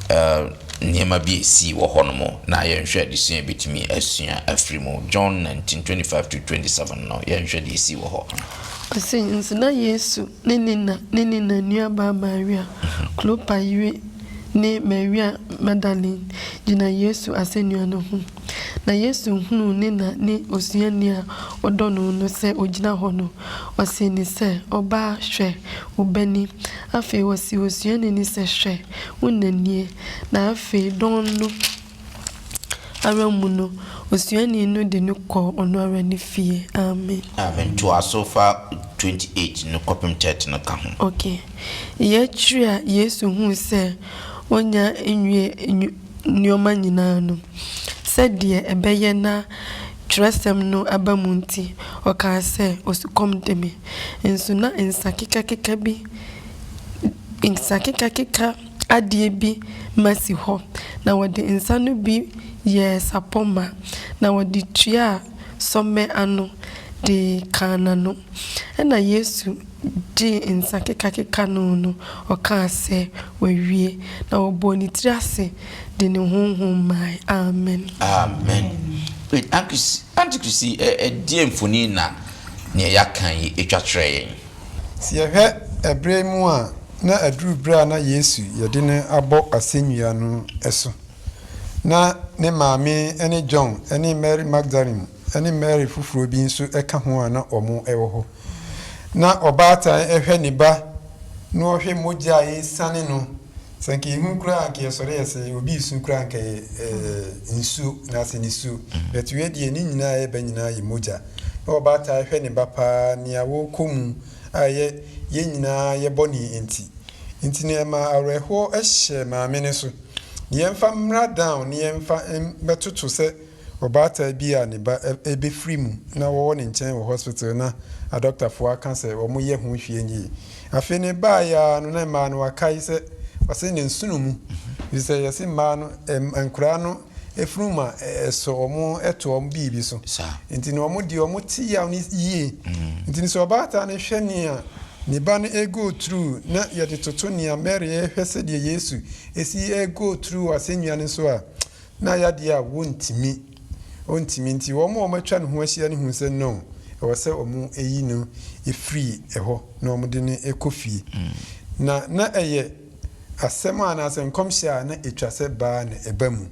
uh, nneɛma bi a esii wɔ hɔnom na yɛnhwɛ adesua a yɛbɛtumi asua afiri mu. John 19, 25 to 27 no, yɛnhwɛ deɛ esii wɔ hɔ. Ɔse, Nso na Yesu ne ne na ne ne na nuabaa Maria, Klopa yere ne Maria Magdalene gyina Yesu asɛnnua no ho. Na Yesu hunuu ne na ne osuani a ɔdɔ no no sɛ ogyina hɔ no, ɔsee no sɛ, Ɔbaa, hwɛ, wo ba ni! Afei ɔsee osuani no sɛ, Hwɛ, wo na nie! Na afei dɔn no ara mu no, osuani no de no kɔɔ ɔno ara ne fie. Amen. Amen. Toa so fa 28 no kɔpem 30 no ka ho. Ok. Yei akyiri a Yesu huu sɛ ɔnnya nwiee nneɛma nyinaa no, sɛdeɛ ɛbɛyɛ na twerɛsɛm no aba mu nti, ɔkaa sɛ, Osukɔm de me. Nso na nsa kekakeka bi, nsa kekakeka adeɛ bi ma si hɔ, na wɔde nsa no bi yɛɛ sapɔ ma, na wɔde tuaa sɔmmɛ ano de kaa n'ano. Ɛnna Yesu gyee nsa kekakeka no no, ɔkaa sɛ, Wawie. Na ɔbɔɔ ne tiri ase de ne honhom mae. Amen. Amen. Wait, Antichrist yi, ɛdeɛn mfoni na nea yɛaka yi twa kyerɛ yɛn? Sɛ yɛhwɛ ɛberɛ yi mu a, na aduru berɛ a na Yesu yɛde no abɔ asɛnnua no so. Na ne maame ne John ne Mary Magdalene ne Mary foforɔ bi nso ka ho a na wɔwɔ hɔ. Na ɔbaatan hwɛ ne ba na ɔhwɛ mogya a ɛresiane no. Sɛ anka yɛhu koraa a anka yɛsɔre yɛ sɛ obi resu koraa anka ɛyɛ nsuo anaasɛ nisuo. But wei deɛ ne nyinaa a ɛreba nyinaa yɛ mogya. Na ɔbaatan hwɛ ne ba paa nea wɔrekɔ mu a ɛyɛ yɛn nyinaa yɛ bɔne nti. Nti no ɛmaa awerɛhoɔ hyɛɛ maame no so. Ne yɛmfa mmra down ne yɛmfa mmɛtoto sɛ Ɔbaatan bi a ne ba rebɛfiri mu na wɔwɔ ne nkyɛn wɔ hospital na adɔktafoɔ aka sɛ wɔyɛ ho hwee nyɛ yie. Afei ne baeɛ ara no na mmaa no wakae sɛ ɔse ne nsono mu ɛfiri sɛ yɛse mmaa no nkoraa no funu ma ɛsɔ wɔn to wɔn biribi so nti no wɔn deɛ wɔn te yaw no yie nti no sɛ ɔbaatan no hwɛ nea ne ba no go through na yɛde toto nea Mary rehwɛ sɛdeɛ Yesu si go through wɔ asɛnnua no so a na ayɛ adeɛ a wɔntumi, ɔntumi nti wɔn a wɔatwa ne ho ahyia no hu sɛ no, ɛwɔ sɛ wɔyi no firi hɔ na wɔde no kɔ fie. Na na ɛyɛ asɛm a anaasɛ nkɔmhyɛ a na ɛtwa sɛ baa na ɛba mu.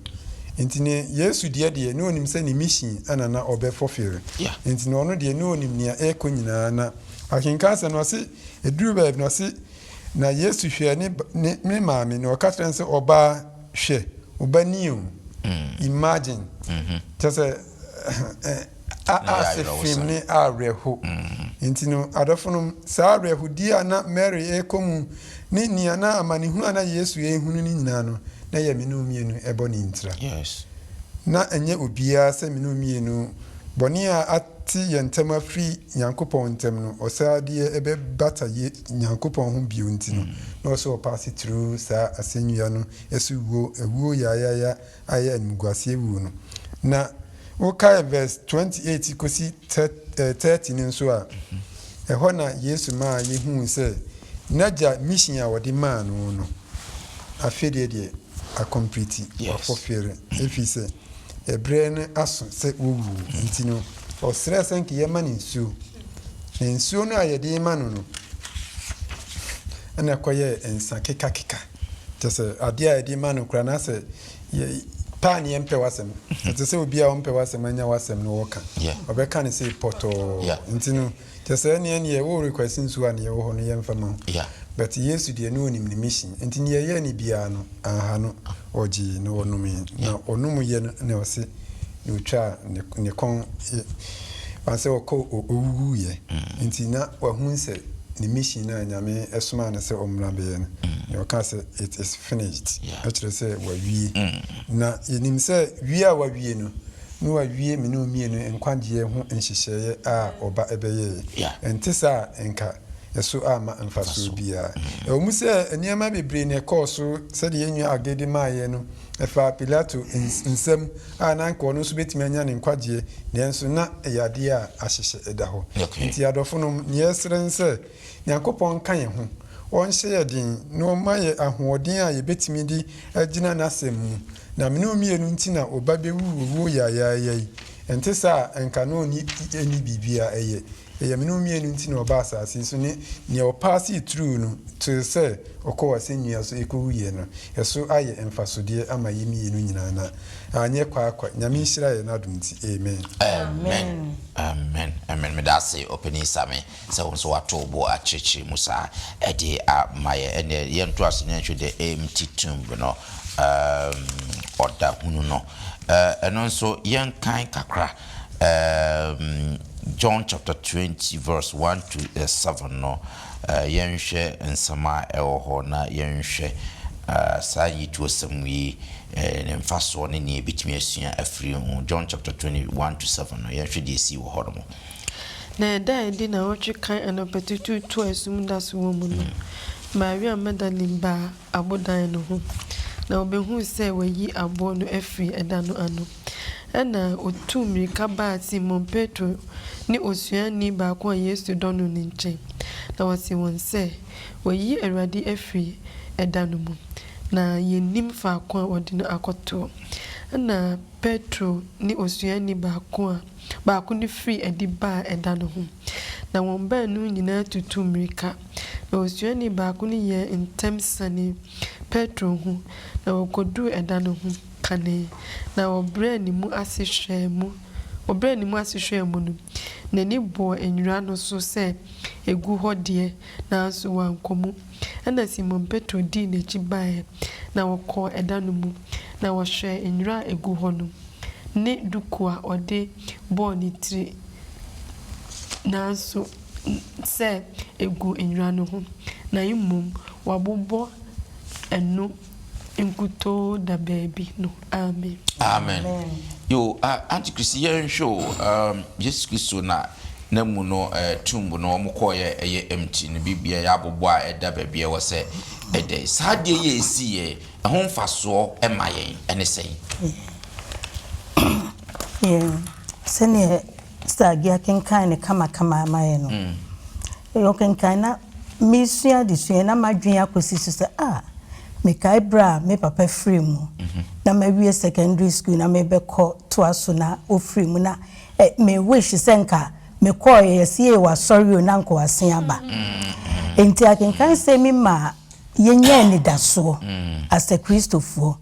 Nti ne Yesu deɛ deɛ, na ɔnim sɛ ne mission na na ɔbɛ fulfill. Nti no ɔno deɛ na ɔnim nea ɛrekɔ nyinaa. Na akenkan asɛm no ɔse, ɛduruu baabi no ɔse, na Yesu hwɛɛ ne ne ne maame na ɔka kyerɛɛ no sɛ, Ɔbaa, hwɛ, wo ba nie o. Imagine. Kyerɛ sɛ, a ase fem ne awerɛho. Nti no, adɔfonom, saa awerɛhodie a na Mary rekɔ mu ne nea na amanehunu a na Yesu rehunu no nyinaa no, na ɛyɛ me ne wo mmienu bɔne ntira. Na ɛnyɛ obiara sɛ me ne wo mmienu bɔne a ate yɛn ntam afiri Nyankopɔn ntam no, ɔsaadeɛ ɛbɛbata yɛ Nyankopɔn ho bio nti no, na ɔsɛ ɔpaase through saa asɛnnua no so wuo, awuo yayaya a ɛyɛ animguaseɛ wuo no. Na wokae verse 28 kɔsi 30 no nso a, ɛhɔ na Yesu maa yɛhuu sɛ N'agya mission a ɔde maa no no, afei deɛ deɛ akɔmpliti, wafɔfere, ɛfiri sɛ ɛberɛ no aso sɛ wɔwuo. Nti no, ɔsrɛɛ sɛ nka yɛma no nsuo. Na nsuo no a yɛde rema no no, ɛna ɛkɔyɛɛ nsa kekakeka. Kyerɛ sɛ adeɛ a yɛde ma no koraa no asɛ yɛ paa ne yɛmpɛ w'asɛm. Ɛte sɛ obi a ɔmpɛ w'asɛm anya w'asɛm no ɔka. Ɔbɛka no sei pɔtɔɔ. Nti no kyerɛ sɛ ɛneɛ neɛ wo request nsuo a neɛ ɛwɔ hɔ no yɛmfa ma wo. But Yesu deɛ na ɔnim ne mission. Nti neɛ ɛyɛɛ no biara no anha no. Ɔgyee na ɔnomee. Na ɔnomeeɛ no na ɔse na ɔtwaa ne kɔn Ɔn sɛ ɔkɔ owuiɛ nti na wahunu sɛ ne mission no a Nyame somaa no sɛ ɔmmra bɛyɛ no, nea ɔkaa sɛ it is finished kyerɛ sɛ wawie. Na yɛnim sɛ wie a wawie no, na wawie me ne wo mmienu nkwagyeɛ ho nhyehyɛeɛ a ɔba bɛyɛeɛ. Ɛnte saa a nka ɛso amma mfasoɔ biara. Ɛwɔ mu sɛ nneɛma bebree na ɛkɔɔ so sɛdeɛ yɛn nua Aggrey de maeɛ no, ɛfaa Pilato nsam a na anka ɔno nso bɛtumi anya ne nkwagyeɛ, nanso na ɛyɛ adeɛ a ahyehyɛ da hɔ. Enti adɔfonom, nea yɛsrɛ ne sɛ, Nyankopɔn nka yɛn ho, Ɔnhyɛ yɛn den, na Ɔmma yɛn ahoɔden a yɛbɛtumi de agyina N'asɛm mu. Na mene wo mmienu nti na Ɔba bɛwu owuo yaayaaya yi. Ɛnte saa a, anka na ɔnni ɛnni biribiara ɛyɛ. Ɛyɛ me ne wo mmienu nti na ɔbaa asase yi so ne nea ɔpaasee through no till sɛ ɔkɔɔ asɛnnua so ɛkɔwuiɛ no, ɛso ayɛ mfasodeɛ ama yɛ mmienu nyinaa na anyɛ kwaakwa. Nyame nhyira yɛ n'adom nti. Amen. Amen amen amen medase ɔpanin Same sɛ wo nso wato wo bo akyerɛkyerɛ mu saa ɛde ama yɛn ɛneɛ yɛntoa so na yɛnhwɛ the empty tomb no um ɔda hunu no ɛno nso yɛnkan kakra Um, John chapter 20 verse 1 to 7 no, uh, yɛnhwɛ nsɛm a ɛwɔ hɔ na yɛnhwɛ uh, saa yituosɛm yi uh, ne mfasoɔ ne nea ebetumi asua afiri ho. John chapter 21 to 7 no, yɛnhwɛ deɛ esi wɔ hɔ nom. Na ɛda a edi nnawɔtwe kan anɔpatutuutu a esum da so wɔ mu no, Maria Magdalene baa abodan no ho, na obehuu sɛ wɔayi aboɔ no afiri ɛda no ano. Ɛnna otuu mmirika baa Simon Petro ne osuani baako a Yesu dɔ no no nkyɛn, na ɔsee wɔn sɛ, Wɔayi Awurade afiri ɛda no mu, na yennim faako a wɔde no akɔtoɔ. Ɛnna Petro ne osuani baako a baako no firii adi baa ɛda no ho, na wɔn baanu nyinaa tutuu mmirika. Na osuani baako no yɛɛ ntɛm sianee Petro ho, na wɔkɔduruu ɛda no ho kane, na ɔbrɛɛ ne mu ase hwɛɛ mu, ɔbrɛɛ ne mu ase hwɛɛ mu no, n'ani bɔɔ nwera no so sɛ ɛgu hɔ deɛ, nanso wankɔ mu. Ɛnna Simon Petro dii n'akyi baeɛ, na wɔkɔɔ ɛda no mu, na wɔhwɛɛ nwera a ɛgu hɔ no, ne duku a ɔde bɔɔ ne tiri, nanso sɛ ɛgu nwera no ho, na mmom wɔabobɔ ɛno nkutoo da baabi no. Amen. Amen. Yo, uh, Auntie Christy, yɛnhwɛ o, um, Yesu Kristo na na mu no uh, tomb no wɔn kɔɔyɛ ɛyɛ empty no biribiara yɛ abobɔ a ɛda baabi a ɛwɔ sɛ ɛda yi. Saa adeɛ yi a ɛsi yɛ ɛho mfasoɔ ɛma yɛn ɛne sɛn? Yeah. Sɛdeɛ Sagi akenkan no kamakama ama yɛn no, ɔkenkan na mesua adesua yi na m'adwene akɔsi so sɛ ah, mekae berɛ a me papa firi mu na mawie secondary school na mebɛkɔ toa so na ɔfiri mu na eh, me wish sɛ nka mekɔɔeɛ yɛse yei wasɔre o na nka wasen aba. Enti akenkan sɛm yi ma. yɛnya anidasoɔ as Akristofoɔ.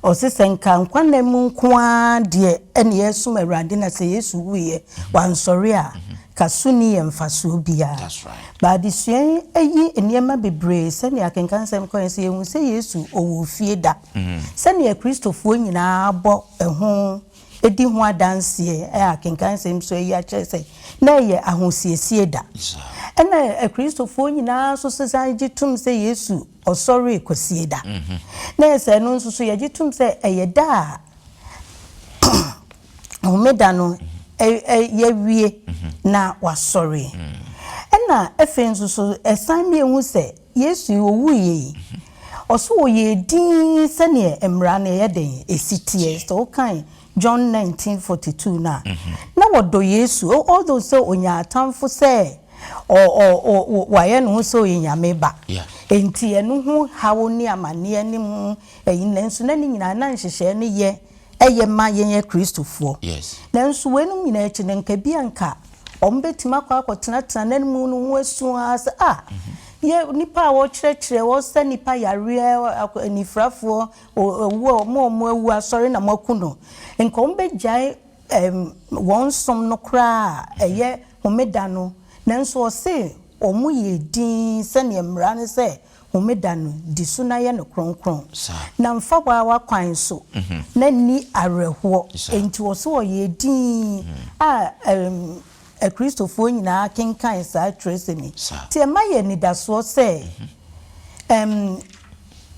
Ɔse sɛ nka nkwa nna mu nko ara deɛ ɛne yɛsom Awurade na sɛ Yesu wuiɛ wansɔre a, ka so nni yɛn mfasoɔ biara. But adesua yi ayi nneɛma bebree sɛdeɛ akenkansɛm kɔɛ sɛ yɛhu sɛ Yesu ɔwɔ fie da. Sɛdeɛ Akristofoɔ nyinaa bɔ ɛho di ho adanseɛ a akenkansɛm nso ayi akyerɛ sɛ na ɛyɛ ahosiesie da. Ɛna Akristofoɔ nyinaa nso san gye tom sɛ Yesu ɔsɔree Kwasie da. Na ɛyɛ sɛ ɛno nso so yɛgye tom sɛ ɛyɛ da a Homeda no yɛawie na wasɔre. Ɛna afei nso so ɛsan ma yɛhu sɛ Yesu yi ɔwuiɛ yi, ɔso ɔyɛɛ dinn sɛdeɛ mmara no ɛyɛ dɛn ɛsi teɛ. Sɛ wokan John 19:42 no a, na wɔdɔ Yesu although sɛ ɔnyaa atamfo sɛ wayɛ ne ho sɛ ɔyɛ Nyame ba. Enti ɛno ho haw ne amaneɛ ne ho ɛyi, nanso na ne nyinaa na nhyehyɛɛ no yɛ ɛyɛ ma yɛn Akristofoɔ. Nanso weinom nyinaa akyi no, nka bi a nka wɔbɛtumi akɔ akɔtenatena n'anim no ho asu ara sɛ, ah, yɛ nnipa a wɔkyerɛkyerɛ, wɔsa nnipa yareɛ, anifirafoɔ, owuo a wɔn a wɔawu asɔre na moaku no. Nka wɔbɛgyae wɔn som no koraa a ɛyɛ Homeda no. Nanso ɔse wɔyɛ dinn sɛdeɛ mmara no sɛ Homeda no, di so na yɛ no kronkron, na mfa wo ara w'akwan so, na nni awerɛhoɔ. Enti ɔse ɔyɛɛ dinn a Akristofoɔ nyinaa kenkan saa twerɛsɛm yi. Nti ɛma yɛ anidasoɔ sɛ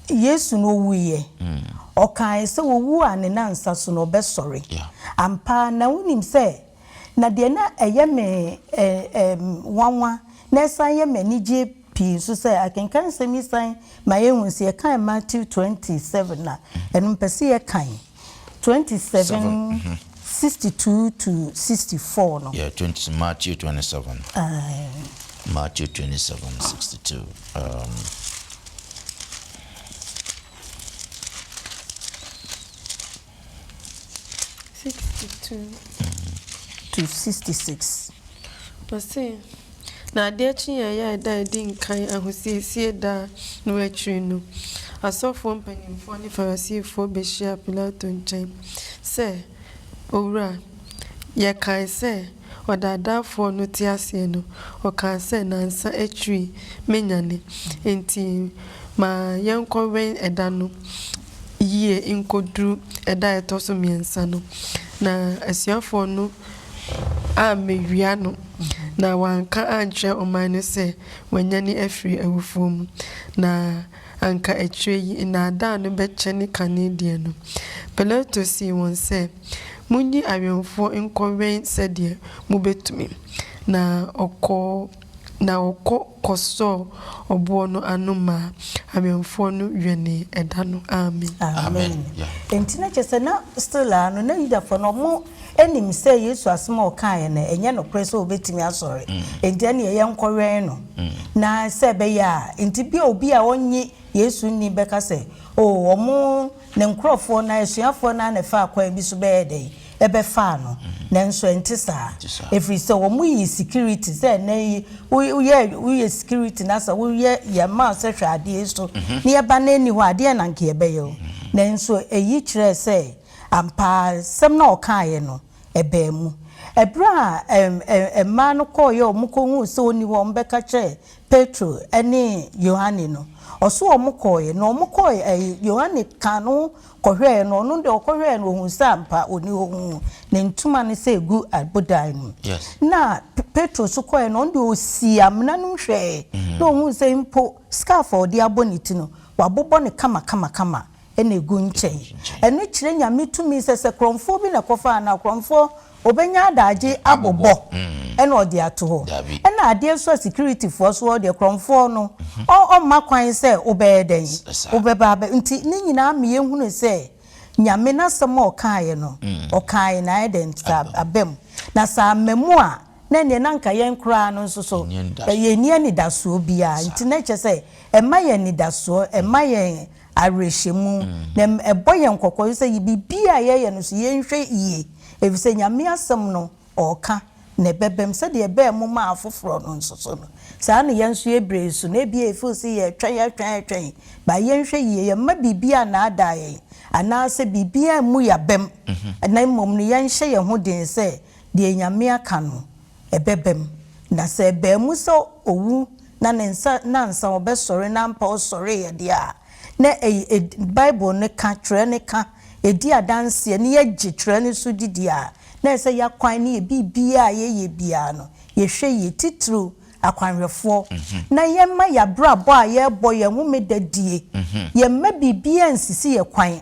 Yesu no ɔwuiɛ. Ɔkaeɛ sɛ ɔwu a ne nansa so no ɔbɛsɔre. Ampa ara, na wonim sɛ Na deɛ na ɛyɛ me nwanwa na ɛsan yɛ me anigyeɛ pii nso sɛ akenkan nsɛm yi san ma yɛhu sɛ yɛkan Matthew 27 a, ɛno mepɛ sɛ yɛkan 27, 62 to 64 no. Yeah, 20, Matthew 27. Aye. Matthew 27, 62. 62. To 66. Ɔse, Na adeɛ kyeeɛ a ɛda a ɛdi nkan ahosiesie da no akyiri no, asɔfoɔ mpanimfoɔ ne Farisifoɔ bɛhyiaa Pilato nkyɛn sɛ, Owura, yɛkae sɛ, Ɔdaadaafoɔ no te aseɛ no, ɔkaa sɛ, Nnansa akyiri mɛnyane. Enti ma yɛnkɔwɛn ɛda no yie nkɔduru ɛda a ɛtɔ so mmiɛnsa no. Na asuafoɔ no ammɛwia no, na wɔanka ankyerɛ ɔman no sɛ wanyane afiri awufoɔ mu. Na anka akyire yi nnaadaa no bɛkyɛne kane deɛ no. Pilato see wɔn sɛ, Monyi awɛmfoɔ nkɔwɛn sɛdeɛ mobɛtumi. Na ɔkɔɔ, na ɔkɔ kɔsɔɔ ɔboɔ no ano maa awɛmfoɔ no wɛnee ɛda no. Amen. Amen. Enti na kyerɛ sɛ na still ara no na Yudafoɔ no wɔn nim sɛ Yesu asɛm a ɔkaeɛ no ɛnyɛ nokorɛ sɛ ɔbɛtumi asɔre. Enti ɛnneɛ yɛnkɔwɛn no na sɛ ɛbɛyɛ a, enti bi a obi a ɔnnye Yesu nni bɛka sɛ, Oh, wɔn Ne nkurɔfoɔ no ara, asuafoɔ no ara na ɛfaa kwan bi so bɛyɛɛ dɛn? Ɛbɛfaa no. Nanso ɛnte saa. Ɛfiri sɛ wɔyii security, sɛ ɛnnɛ yi woyɛ woyɛ security na sɛ woyɛ yɛma wo sɛ hwɛ adeɛ yi so na yɛba na ɛnni hɔ a, adeɛn na anka yɛbɛyɛ wo? Nanso ɛyi kyerɛɛ sɛ ampa ara asɛm no a ɔkaeɛ no, ɛbaa mu. Ɛberɛ a mmaa no kɔeɛ a wɔkɔhuu sɛ ɔnni hɔ a wɔbɛka kyerɛɛ Petro ne Yohane no, ɔso wɔn kɔeɛ, na wɔn kɔeɛ, ɛɛ, Yohane kaa ne ho kɔhwɛeɛ no, ɔno deɛ ɔkɔhwɛeɛ no, ɔhuu sɛ ampa ɔni hɔ, ɔhuu ne ntoma no sɛ ɛgu abodan no mu. Na Petro nso kɔeɛ no, ɔno deɛ ɔsii amena no mu hwɛeɛ, na ɔhuu sɛ mpo scarf a ɔde abɔ ne ti no, wɔabobɔ no kamakamakama. na egu nkyɛn. Ɛno kyerɛ Nyame tumi sɛ sɛ korɔmfoɔ bi na ɛkɔfaa no a, korɔmfoɔ ɔbɛnya adagye abobɔ ɛna ɔde ato hɔ. Ɛna adeɛ nso a security foɔ nso wɔ deɛ korɔmfoɔ no ɔmma kwan sɛ wobɛyɛ dɛn wobɛba abɛ nti ne nyinaa ma yɛhunu sɛ Nyame n'asɛm a ɔkaeɛ no ɔkaeɛ na ayɛ dɛn aba mu. Na sɛ amma mu a na ɛneɛ na anka yɛn koraa no nso so yɛnni anidasoɔ biara. Nti na kyerɛ sɛ ɛma yɛn anidasoɔ, ɛma yɛn awerɛhyɛmu, na ɛbɔ yɛn kɔkɔ sɛ biribiara a yɛyɛ no so yɛnhwɛ yie, ɛfiri sɛ Nyame asɛm no ɔɔka, Na ɛbɛbam sɛdeɛ ɛbaa mu maa afoforɔ no nso so no, saa na yɛn nso yɛn berɛ yi so no, ebia yɛfeel sɛ yɛretwɛn, yɛretwɛn, yɛretwɛn, but yɛnhwɛ yie, yɛmma biribiara nnaadaa yɛn, anaasɛ biribiara mmu yɛn abam, na mmom no yɛnhyɛ yɛn ho den sɛ deɛ Nyame aka no, ɛbɛbam. Na sɛ ɛbaa mu sɛ ɔwu na ne nsa nnansa ɔbɛsɔre na ampa ɔsɔreeɛ deɛ a, na ɛyɛ, Bible no ka, twerɛ no ka, ɛdi adanseɛ, na yɛgye twerɛ no so di deɛ a, na ɛsɛ sɛ yɛakwan ne yɛ biribiara a yɛyɛ biara no, yɛhwɛ yie, titiriw akwanhwɛfoɔ, na yɛmma yɛabrabɔ a yɛrebɔ yɛn homeda die, yɛmma biribiara nsisi yɛn kwan,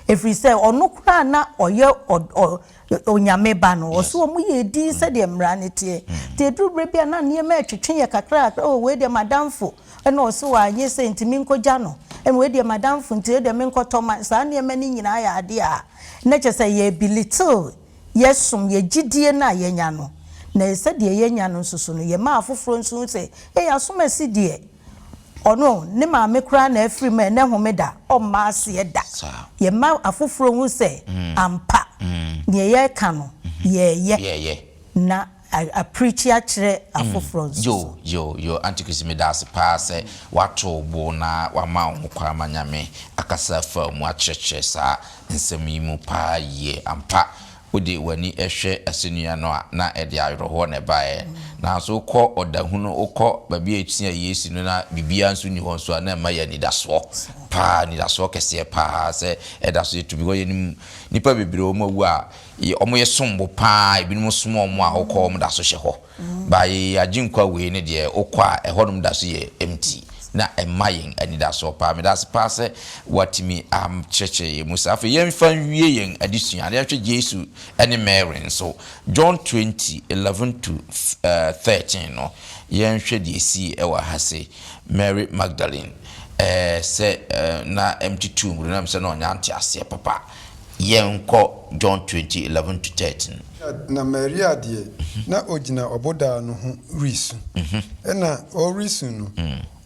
ɛfiri sɛ ɔno koraa na ɔyɛ Onyame Ba no, ɔse wɔn yɛɛ dinn sɛdeɛ mmara no teɛ. Nti ɛduru berɛ bi a na nneɛma retwetwe yɛ kakra kakra, oh wei deɛ m'adamfo na ɔse wanyɛ sei nti menkɔgya no, ɛna wei deɛ m'adamfo nti wei deɛ menkɔtɔ ma, saa nneɛma no nyinaa yɛ adeɛ a na kyerɛ sɛ yɛ belittle yɛ som, yɛ gyidie no a yɛanya no. Na sɛdeɛ yɛanya no nso so no, yɛma afoforɔ nso hu sɛ, ei asomasi deɛ, Ɔno, ne maame koraa na afiri mu a ɛnnɛ Homeda, ɔmma aseɛ da. Yɛma afoforɔ hu sɛ ampa, deɛ yɛreka no, yɛreyɛ, na apreakyi akyerɛ afoforɔ nso so. Yo, yo, yo, Auntie Chrissy meda ase paa sɛ woato wo bo na woama wo ho kwan ama Nyame akasa afa wo mu akyerɛkyerɛ saa nsɛm yi mu paa yie. Ampa, Wode w'ani hwɛ asɛnnua no a, na ɛde awerɛhoɔ na ɛbaeɛ. Nanso wokɔ ɔdahunu, wokɔ baabi a ɛtua Yesu no na biribiara nso nni hɔ nso a, na ɛma yɛ anidasoɔ paa, anidasoɔ kɛseɛ paa sɛ ɛda so yɛ tumi. Because yɛnim nnipa bebree wɔn awu a, wɔyɛ sombo paa, ebinom som wɔn a wokɔ wɔn da so hyɛ hɔ. But yɛn Agyenkwa wei no deɛ wokɔ a ɛhɔnom da so yɛ empty na ɛma yɛn anidasoɔ paa. Meda ase paa sɛ woatumi akyerɛkyerɛ yɛn mu saa. Afei yɛmfa nwie yɛn adesua na yɛnhwɛ Jesu ne Mary nso. John 20, 11 to 13 no, yɛnhwɛ deɛ ɛsii wɔ ha se. Mary Magdalene, eh, sɛ na empty tomb no, na ɛm sɛ na ɔnya nteaseɛ papa. Yɛnkɔ John 20, 11 to 13. Na Maria deɛ, na ɔgyina ɔboda no ho resu. Ɛnna ɔresu no,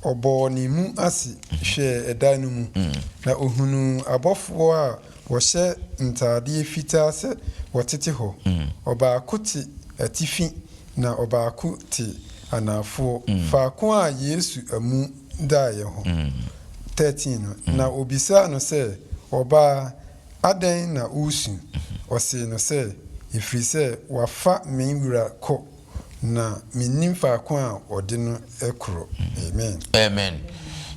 ɔbɔɔ ne mu ase hwɛɛ ɛda no mu, na ɔhunuu abɔfoɔ a wɔhyɛ ntadeɛ fitaa sɛ wɔtete hɔ, ɔbaako te atifi na ɔbaako te anafoɔ, faako a Yesu amu daeɛ hɔ. 13 no, na ɔbisaa no sɛ, Ɔbaa, adɛn na woresu? Ɔsee no sɛ, Ɛfiri sɛ wɔafa me wura kɔ, na mennim faako a wɔde no korɔ. Amen. Amen.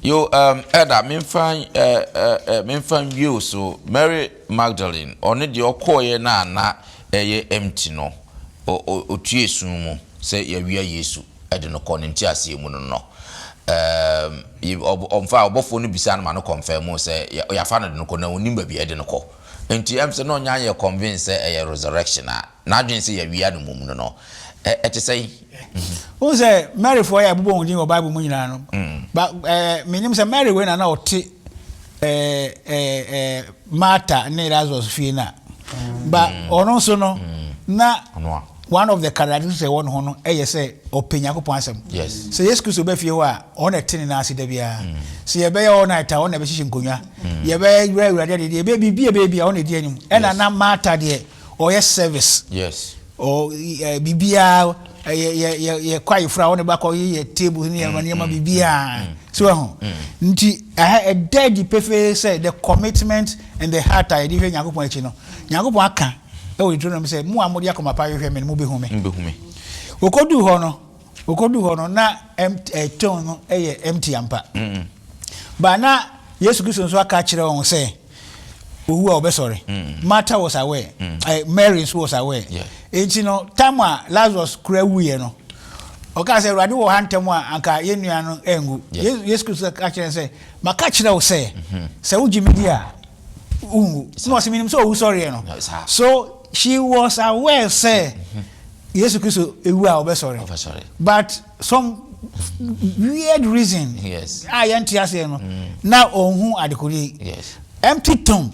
Yo, um, Elder, memfa, eh, eh, eh, memfa nwie wo so. Mary Magdalene, ɔno deɛ ɔkɔɔeɛ no a na ɛyɛ empty no, ɔtue sum mu sɛ yɛawia Yesu de no kɔ, ne nteaseɛ mu no no. Um, ɔmfa ɔbɔfoɔ no bisaa no ma no confirm sɛ yɛafa no de no kɔ na ɔnim baabi a yɛde no kɔ. Nti ɛm sɛ na ɔnya yɛ convince sɛ ɛyɛ resurrection a, n'adwene sɛ yɛawia no mmom no no, ɛte sɛn? Wohu sɛ Maryfoɔ yɛ a yɛbobɔ wɔn din wɔ Bible mu nyinaa no, ba ɛɛ menim sɛ Mary wei na na ɔte ɛɛ ɛɛ Martha ne Lazarus fie no a, ba ɔno nso no na one of the characteristics ɛwɔ ne ho no ɛyɛ sɛ ɔpɛ Nyankopɔn asɛm. Sɛ Yesu Kristo bɛ fie hɔ a, ɔno na ɛte ne nan ase da biara. Sɛ yɛbɛyɛ all night a, ɔno na ɛbɛhyehyɛ nkonnwa. Yɛbɛyɛ wura awurade adeɛ, yɛbɛyɛ biribi a ɛbɛyɛ bi a, ɔno na ɛdi anim. Ɛna na Martha deɛ ɔyɛ service. Yes. Ɔ ɛ biribiara yɛ yɛ yɛ yɛ kɔ ayeforo a ɔne ba kɔ yɛ table ne yɛ nneɛma biribiara. So ɛho. Nti ɛha ɛda adi pefee sɛ the commitment and the heart a yɛde hwɛ Nyankopɔn akyi no, Nyankopɔn aka ɛwɔ Deuteronomy sɛ mo a mode akoma pa hwehwɛ me no mobɛhu me. Mobɛhu me. Wɔkɔduu hɔ no, wɔkɔduu hɔ no na empty ɛ tomb no yɛ empty ampa. But na Yesu Kristo nso aka akyerɛ wɔn sɛ owu a ɔbɛsɔre. Martha was aware, eh, Mary nso was aware. Enti no, time a Lazarus kura wuiɛ no, ɔkaa sɛ Awurade wɔ ha ntɛm a anka yɛn nua no anwu. Yesu Kristo ka kyerɛ no sɛ, maka kyerɛ wo sɛ, sɛ wogye me di a, wonwu. Na ɔse, menim sɛ owusɔreɛ no. So she was aware sɛ Yesu Kristo ewu a ɔbɛsɔre. But some weird reason a yɛnte aseɛ no, na ɔnhu adekode yi. Empty tomb.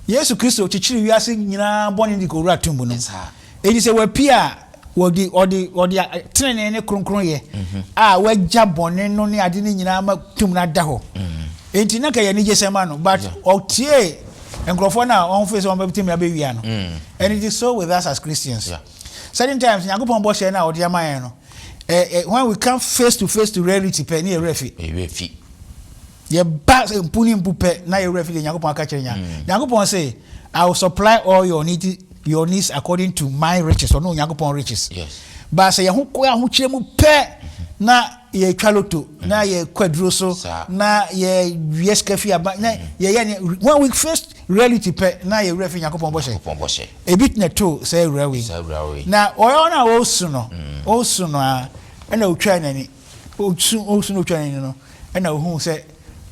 Yesu Kristo kyekyere wiase nyinaa bɔne de kɔwura tomb no mu. Enti sɛ wapue a, wɔde ɔde ɔde tenenee ne kronkronyɛ a wagya bɔne no ne ade no nyinaa ma tomb no ada hɔ. Enti na nka yɛ anigyesɛm ma no, but ɔtiee nkurɔfoɔ no a wɔmfee sɛ wɔbɛtumi abɛwia no. And it is so with us as Christians. Certain times Nyankopɔn bɔhyɛ no a ɔde ama yɛn no, eh, eh, when we come face to face to reality pɛ ne yɛ werɛ fi. Yɛ werɛ fi. Yɛba mpu ne mpu pɛ na yɛ werɛ fi deɛ Nyankopɔn aka kyerɛ nya. Nyankopɔn se, I will supply all your need, your needs according to my riches. Ɔno Onyankopɔn riches. Yes. Ba sɛ yɛn ho kɔ ahokyerɛ mu pɛ na yɛtwa loto na yɛkɔ aduro so na yɛwie sika fi aba na yɛyɛ ne when we face reality pɛ na yɛ werɛ fi Nyankopɔn bɔhyɛ. Nyankopɔn bɔhyɛ. Ebi na to sɛ awura wei. Sɛ awura wei. Na ɔyɛ ɔno a ɔresu no, ɔresu no ara ɛna ɔtwaa n'ani. Ɔsu ɔresu na ɔtwaa n'ani no ɛna ɔhuu sɛ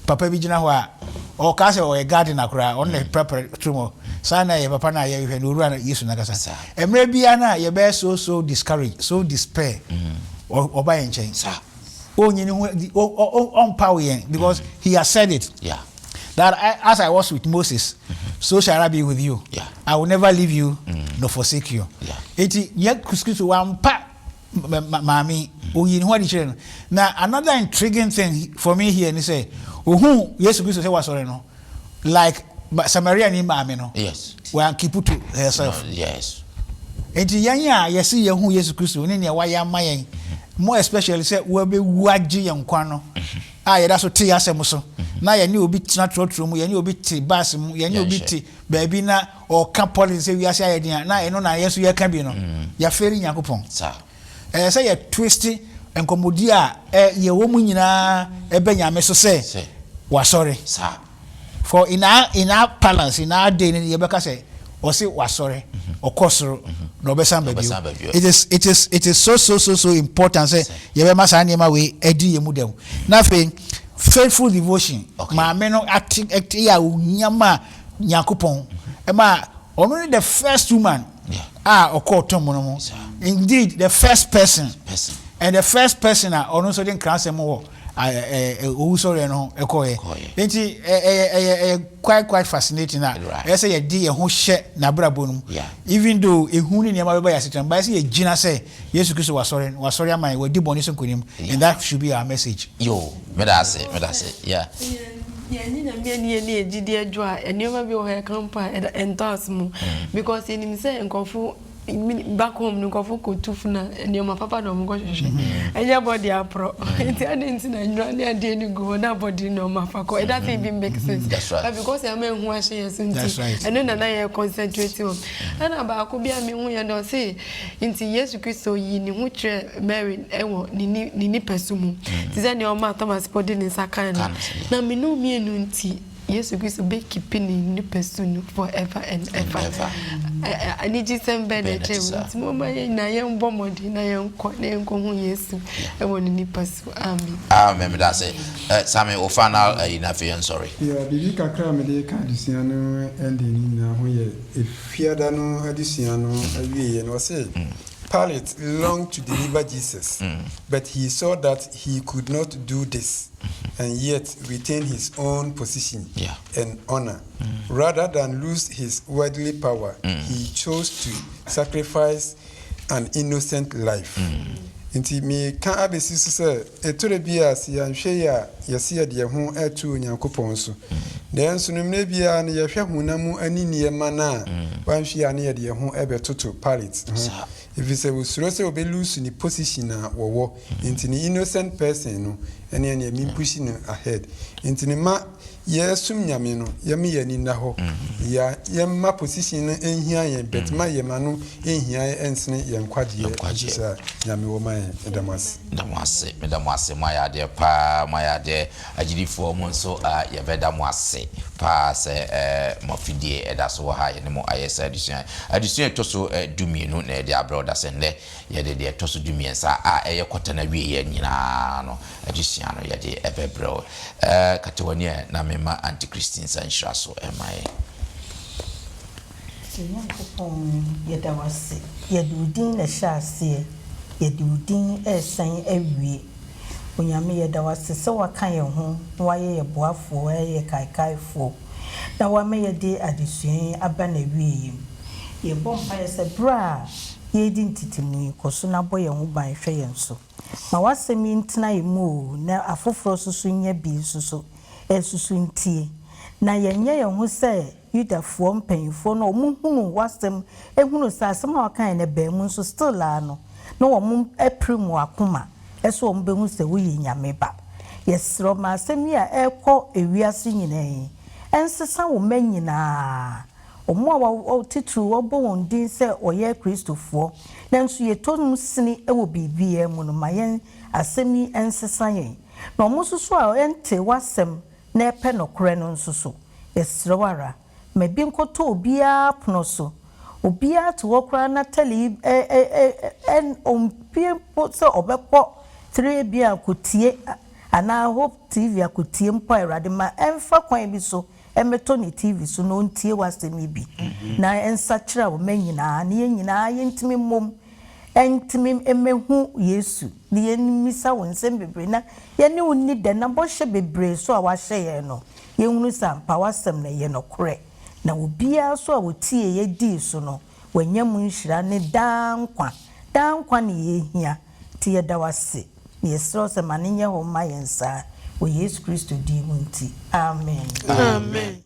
papa bi gyina hɔ a ɔkaa sɛ ɔyɛ gardener koraa, ɔno na ɛprapra turom hɔ. Saa na ɛyɛ papa no a yɛhwehwɛ no, owura no Yesu no ankasa. Mmerɛ biara no a yɛbɛyɛ so so discouraged, so despair, ɔba yɛn nkyɛn. Ɔnyi ne ho adi, ɔmpaw yɛn because he has said it. Yeah. That I, as I was with Moses, so shall I be with you. Yeah. I will never leave you nor forsake you. Yeah. Eti yɛ Kristo wampa maame oyi ne ho adi kyerɛ no. Na another intriguing thing for me here ni sɛ ohun Yesu Kristo sɛ wasɔre no like Samaria ni maame no. Yes. Wan keep to herself. No, yes. Enti yɛn a yɛse yɛahu Yesu Kristo ne nea wayɛ ama yɛn, more especially sɛ wabewu agye yɛn nkwa no, a yɛda so te y'asɛm so, na yɛne obi tena trɔtrɔ mu, yɛne obi te bus mu, yɛne obi te baabi na ɔka politics sɛ wiase ayɛ den a, na ɛno na yɛn nso yɛka bi no, yɛafeeli Nyankopɔn. Ɛsɛ sɛ yɛ twist nkɔmmɔdi a yɛwɔ mu nyinaa ɛbɛ Nyame so sɛ Wasɔre. For in our in our parlance, in our day no yɛbɛka sɛ ɔse wasɔre, ɔkɔ soro na ɔbɛsan ba bio. It is it is it is so so so so important sɛ yɛbɛma saa nneɛma wei adi yɛn mu dɛw. Na afei faithful devotion, maame no ate ate yɛ a ohia ma Nyankopɔn ɛma ɔno ne the first woman a ɔkɔɔ tomb no mu. Indeed the first person and the first person a ɔno nso de nkrasɛm wɔ owusɔreɛ no ho kɔeɛ. Nti ɛyɛ ɛyɛ ɛyɛ quite quite fascinating a ɛyɛ sɛ yɛde yɛn ho hyɛ n'abrabɔ no mu. Even though ehu ne nneɛma bɛba yɛn asetena mu, but ɛyɛ sɛ yɛgyina sɛ Yesu Kristo wasɔre, wasɔre ama yɛn, wadi bɔne so nkonim, and that should be our message. Yo, meda ase, meda ase, yeah. Sɛ yɛannye Nyame anni yɛne yɛn gyidie adwo a, nneɛma bi wɔ hɔ a yɛka mpo a ɛntɔ asom because yɛnim sɛ nkurɔfo Back home no nkurɔfo kɔtu funu a nneɛma papa na wɔkɔhwehwɛ. Ɛnyɛ bɔde aporɔ. Nti adɛn nti na nnura ne adeɛ no gu hɔ na bɔde no na wɔafa kɔ? It doesn't even make sense. That's right. But because ama ehu ahyɛ yɛn so nti, That's right. ɛno na na yɛ concentrate on. Ɛna baako bi a mehu yɛ no ɔse nti Yesu Kristo yii ne ho kyerɛɛ Mary wɔ ne ni ne nipasu mu. Te sɛ nea ɔmaa Thomas mpo de ne nsa kae no. Ka no sɛ, yeah. Na me ne wo mmienu nti Yesu Kristo bɛ keep ne nipasu no for ever and ever. Anigyesɛm bɛn na ɛkyɛn wei? Nti momma yɛn nyinaa yɛn bɔ mmɔden na yɛn kɔ na yɛn kɔ hu Yesu ɛwɔ ne nipasu. Amen. Amen meda ase. Eh, Sammy wo final ayi na afei yɛn sɔre. Yeah, biribi kakra a mede reka adesua no ending no nyinaa ho yɛ Efiada no adesua no awieɛ no, ɔse Pilate longed to deliver Jesus, but he saw that he could not do this and yet retain his own position yeah. and honor. Rather than lose his worldly power, he chose to sacrifice an innocent life. Nti meka abɛsi so sɛ ɛtɔrɛ bi a sɛ yɛanhwɛ yi a yɛse yɛde yɛn ho ato Onyankopɔn so. Nanso no mmerɛ biara no yɛhwɛ honam mu ani nneɛma no a wanhwɛ a ne yɛde yɛn ho ɛbɛtoto Pilate ho. Ɛfiri sɛ wɔsuro sɛ wɔbɛlose ne position a wɔwɔ. Nti ne innocent person no ɛne ɛneɛ me push no ahead. Nti ne ma yɛsom Nyame no yɛma yɛn ani nna hɔ. Ya yɛmma position no nhia yɛn but ma yɛma no nhia yɛn nsene yɛn nkwagyeɛ nso a Nyame wɔ ma yɛn. Meda mo ase. Meda mo ase, meda mo ase, moayɛ adeɛ paa, moayɛ adeɛ. Agyidifoɔ mo nso yɛbɛda mo ase paa sɛ mo afidie ɛda so wɔ ha a yɛne mo ayɛ saa adesua yi. Adesua a ɛtɔ so dumienu na yɛde abrɛ wo da sɛ nnɛ yɛde deɛ ɛtɔ so dumiɛnsa a ɛyɛ kɔta no awieɛ nyinaa no adesua no yɛde ɛbɛbrɛ wo. Kata w'ani ɛ na memma Auntie Christine nsa nhyira so mma yɛn. Yɛn Nyankopɔn, yɛda wo ase. Yɛde wo din na ɛhyɛɛ aseɛ, yɛde wo din resan awie. Onyame, yɛda wo ase sɛ woaka yɛn ho na woayɛ yɛn boafoɔ, woayɛ yɛn kaekaefoɔ, na woama yɛde adesua yi aba n'awieeɛ mu. Yɛbɔ mpaeɛ sɛ berɛ a yɛredi ntetemu yi, kɔ so na bɔ yɛn ho ban, hwɛ yɛn so. Ma w'asɛm yi ntena yɛn mu o, na afoforɔ nso so nya bi nso so nso so ntie. Na yɛnyɛ yɛn ho sɛ. Yudafoɔ mpanyinfoɔ no a wɔn hunuu w'asɛm hunuu sɛ asɛm a wɔkaeɛ no ɛbaa mu nso still ara no na wɔn apirim wɔn akoma sɛ wɔn bɛhu sɛ woyɛ Nyame ba. Yɛsrɛ wo ma asɛm yi a ɛrekɔ ewiase nyinaa yi ɛnsesa wo mma nyinaa, wɔn a wɔ titiriw wɔbɔ wɔn din sɛ wɔyɛ Kristofoɔ nanso yɛtɔ mu sini wɔ biribiara mu no ma yɛn asɛm yi nsesa yɛn. Na wɔn nso so a ɛnte w'asɛm na ɛpɛ nokorɛ no nso so, yɛsrɛ wo ara, ma bi nkɔtɔ obiara pono so. Obiara te hɔ koraa na tɛle yi ɛ ɛ ɛ ɛ ɔmpue mpo sɛ ɔbɛkɔ Three-A-B akɔtie anaa Hope TV akɔtie mpo a, Awurade, ma ɛmfa kwan bi so mmɛtɔ ne TV so na ɔntie w'asɛm yi bi na ɛnsakyera wo mma nyinaa na yɛn nyinaa yɛntumi mmom ntumi mmɛhu Yesu na yɛmmisa wo nsɛm bebree na yɛne wo nni dɛ na bɔhyɛ bebree so a woahyɛ yɛn no yɛnhunu sɛ ampa w'asɛm no ɛyɛ nokorɛ na obiara nso a ɔtieeɛ dii so no wanya mu nhyira ne daa nkwa. Daa nkwa ne yɛhia nti yɛda wo ase na yɛsrɛ wo sɛ ma no nyɛ hɔ mma yɛn saa wɔ Yesu Kristo din mu nti, amen. Amen.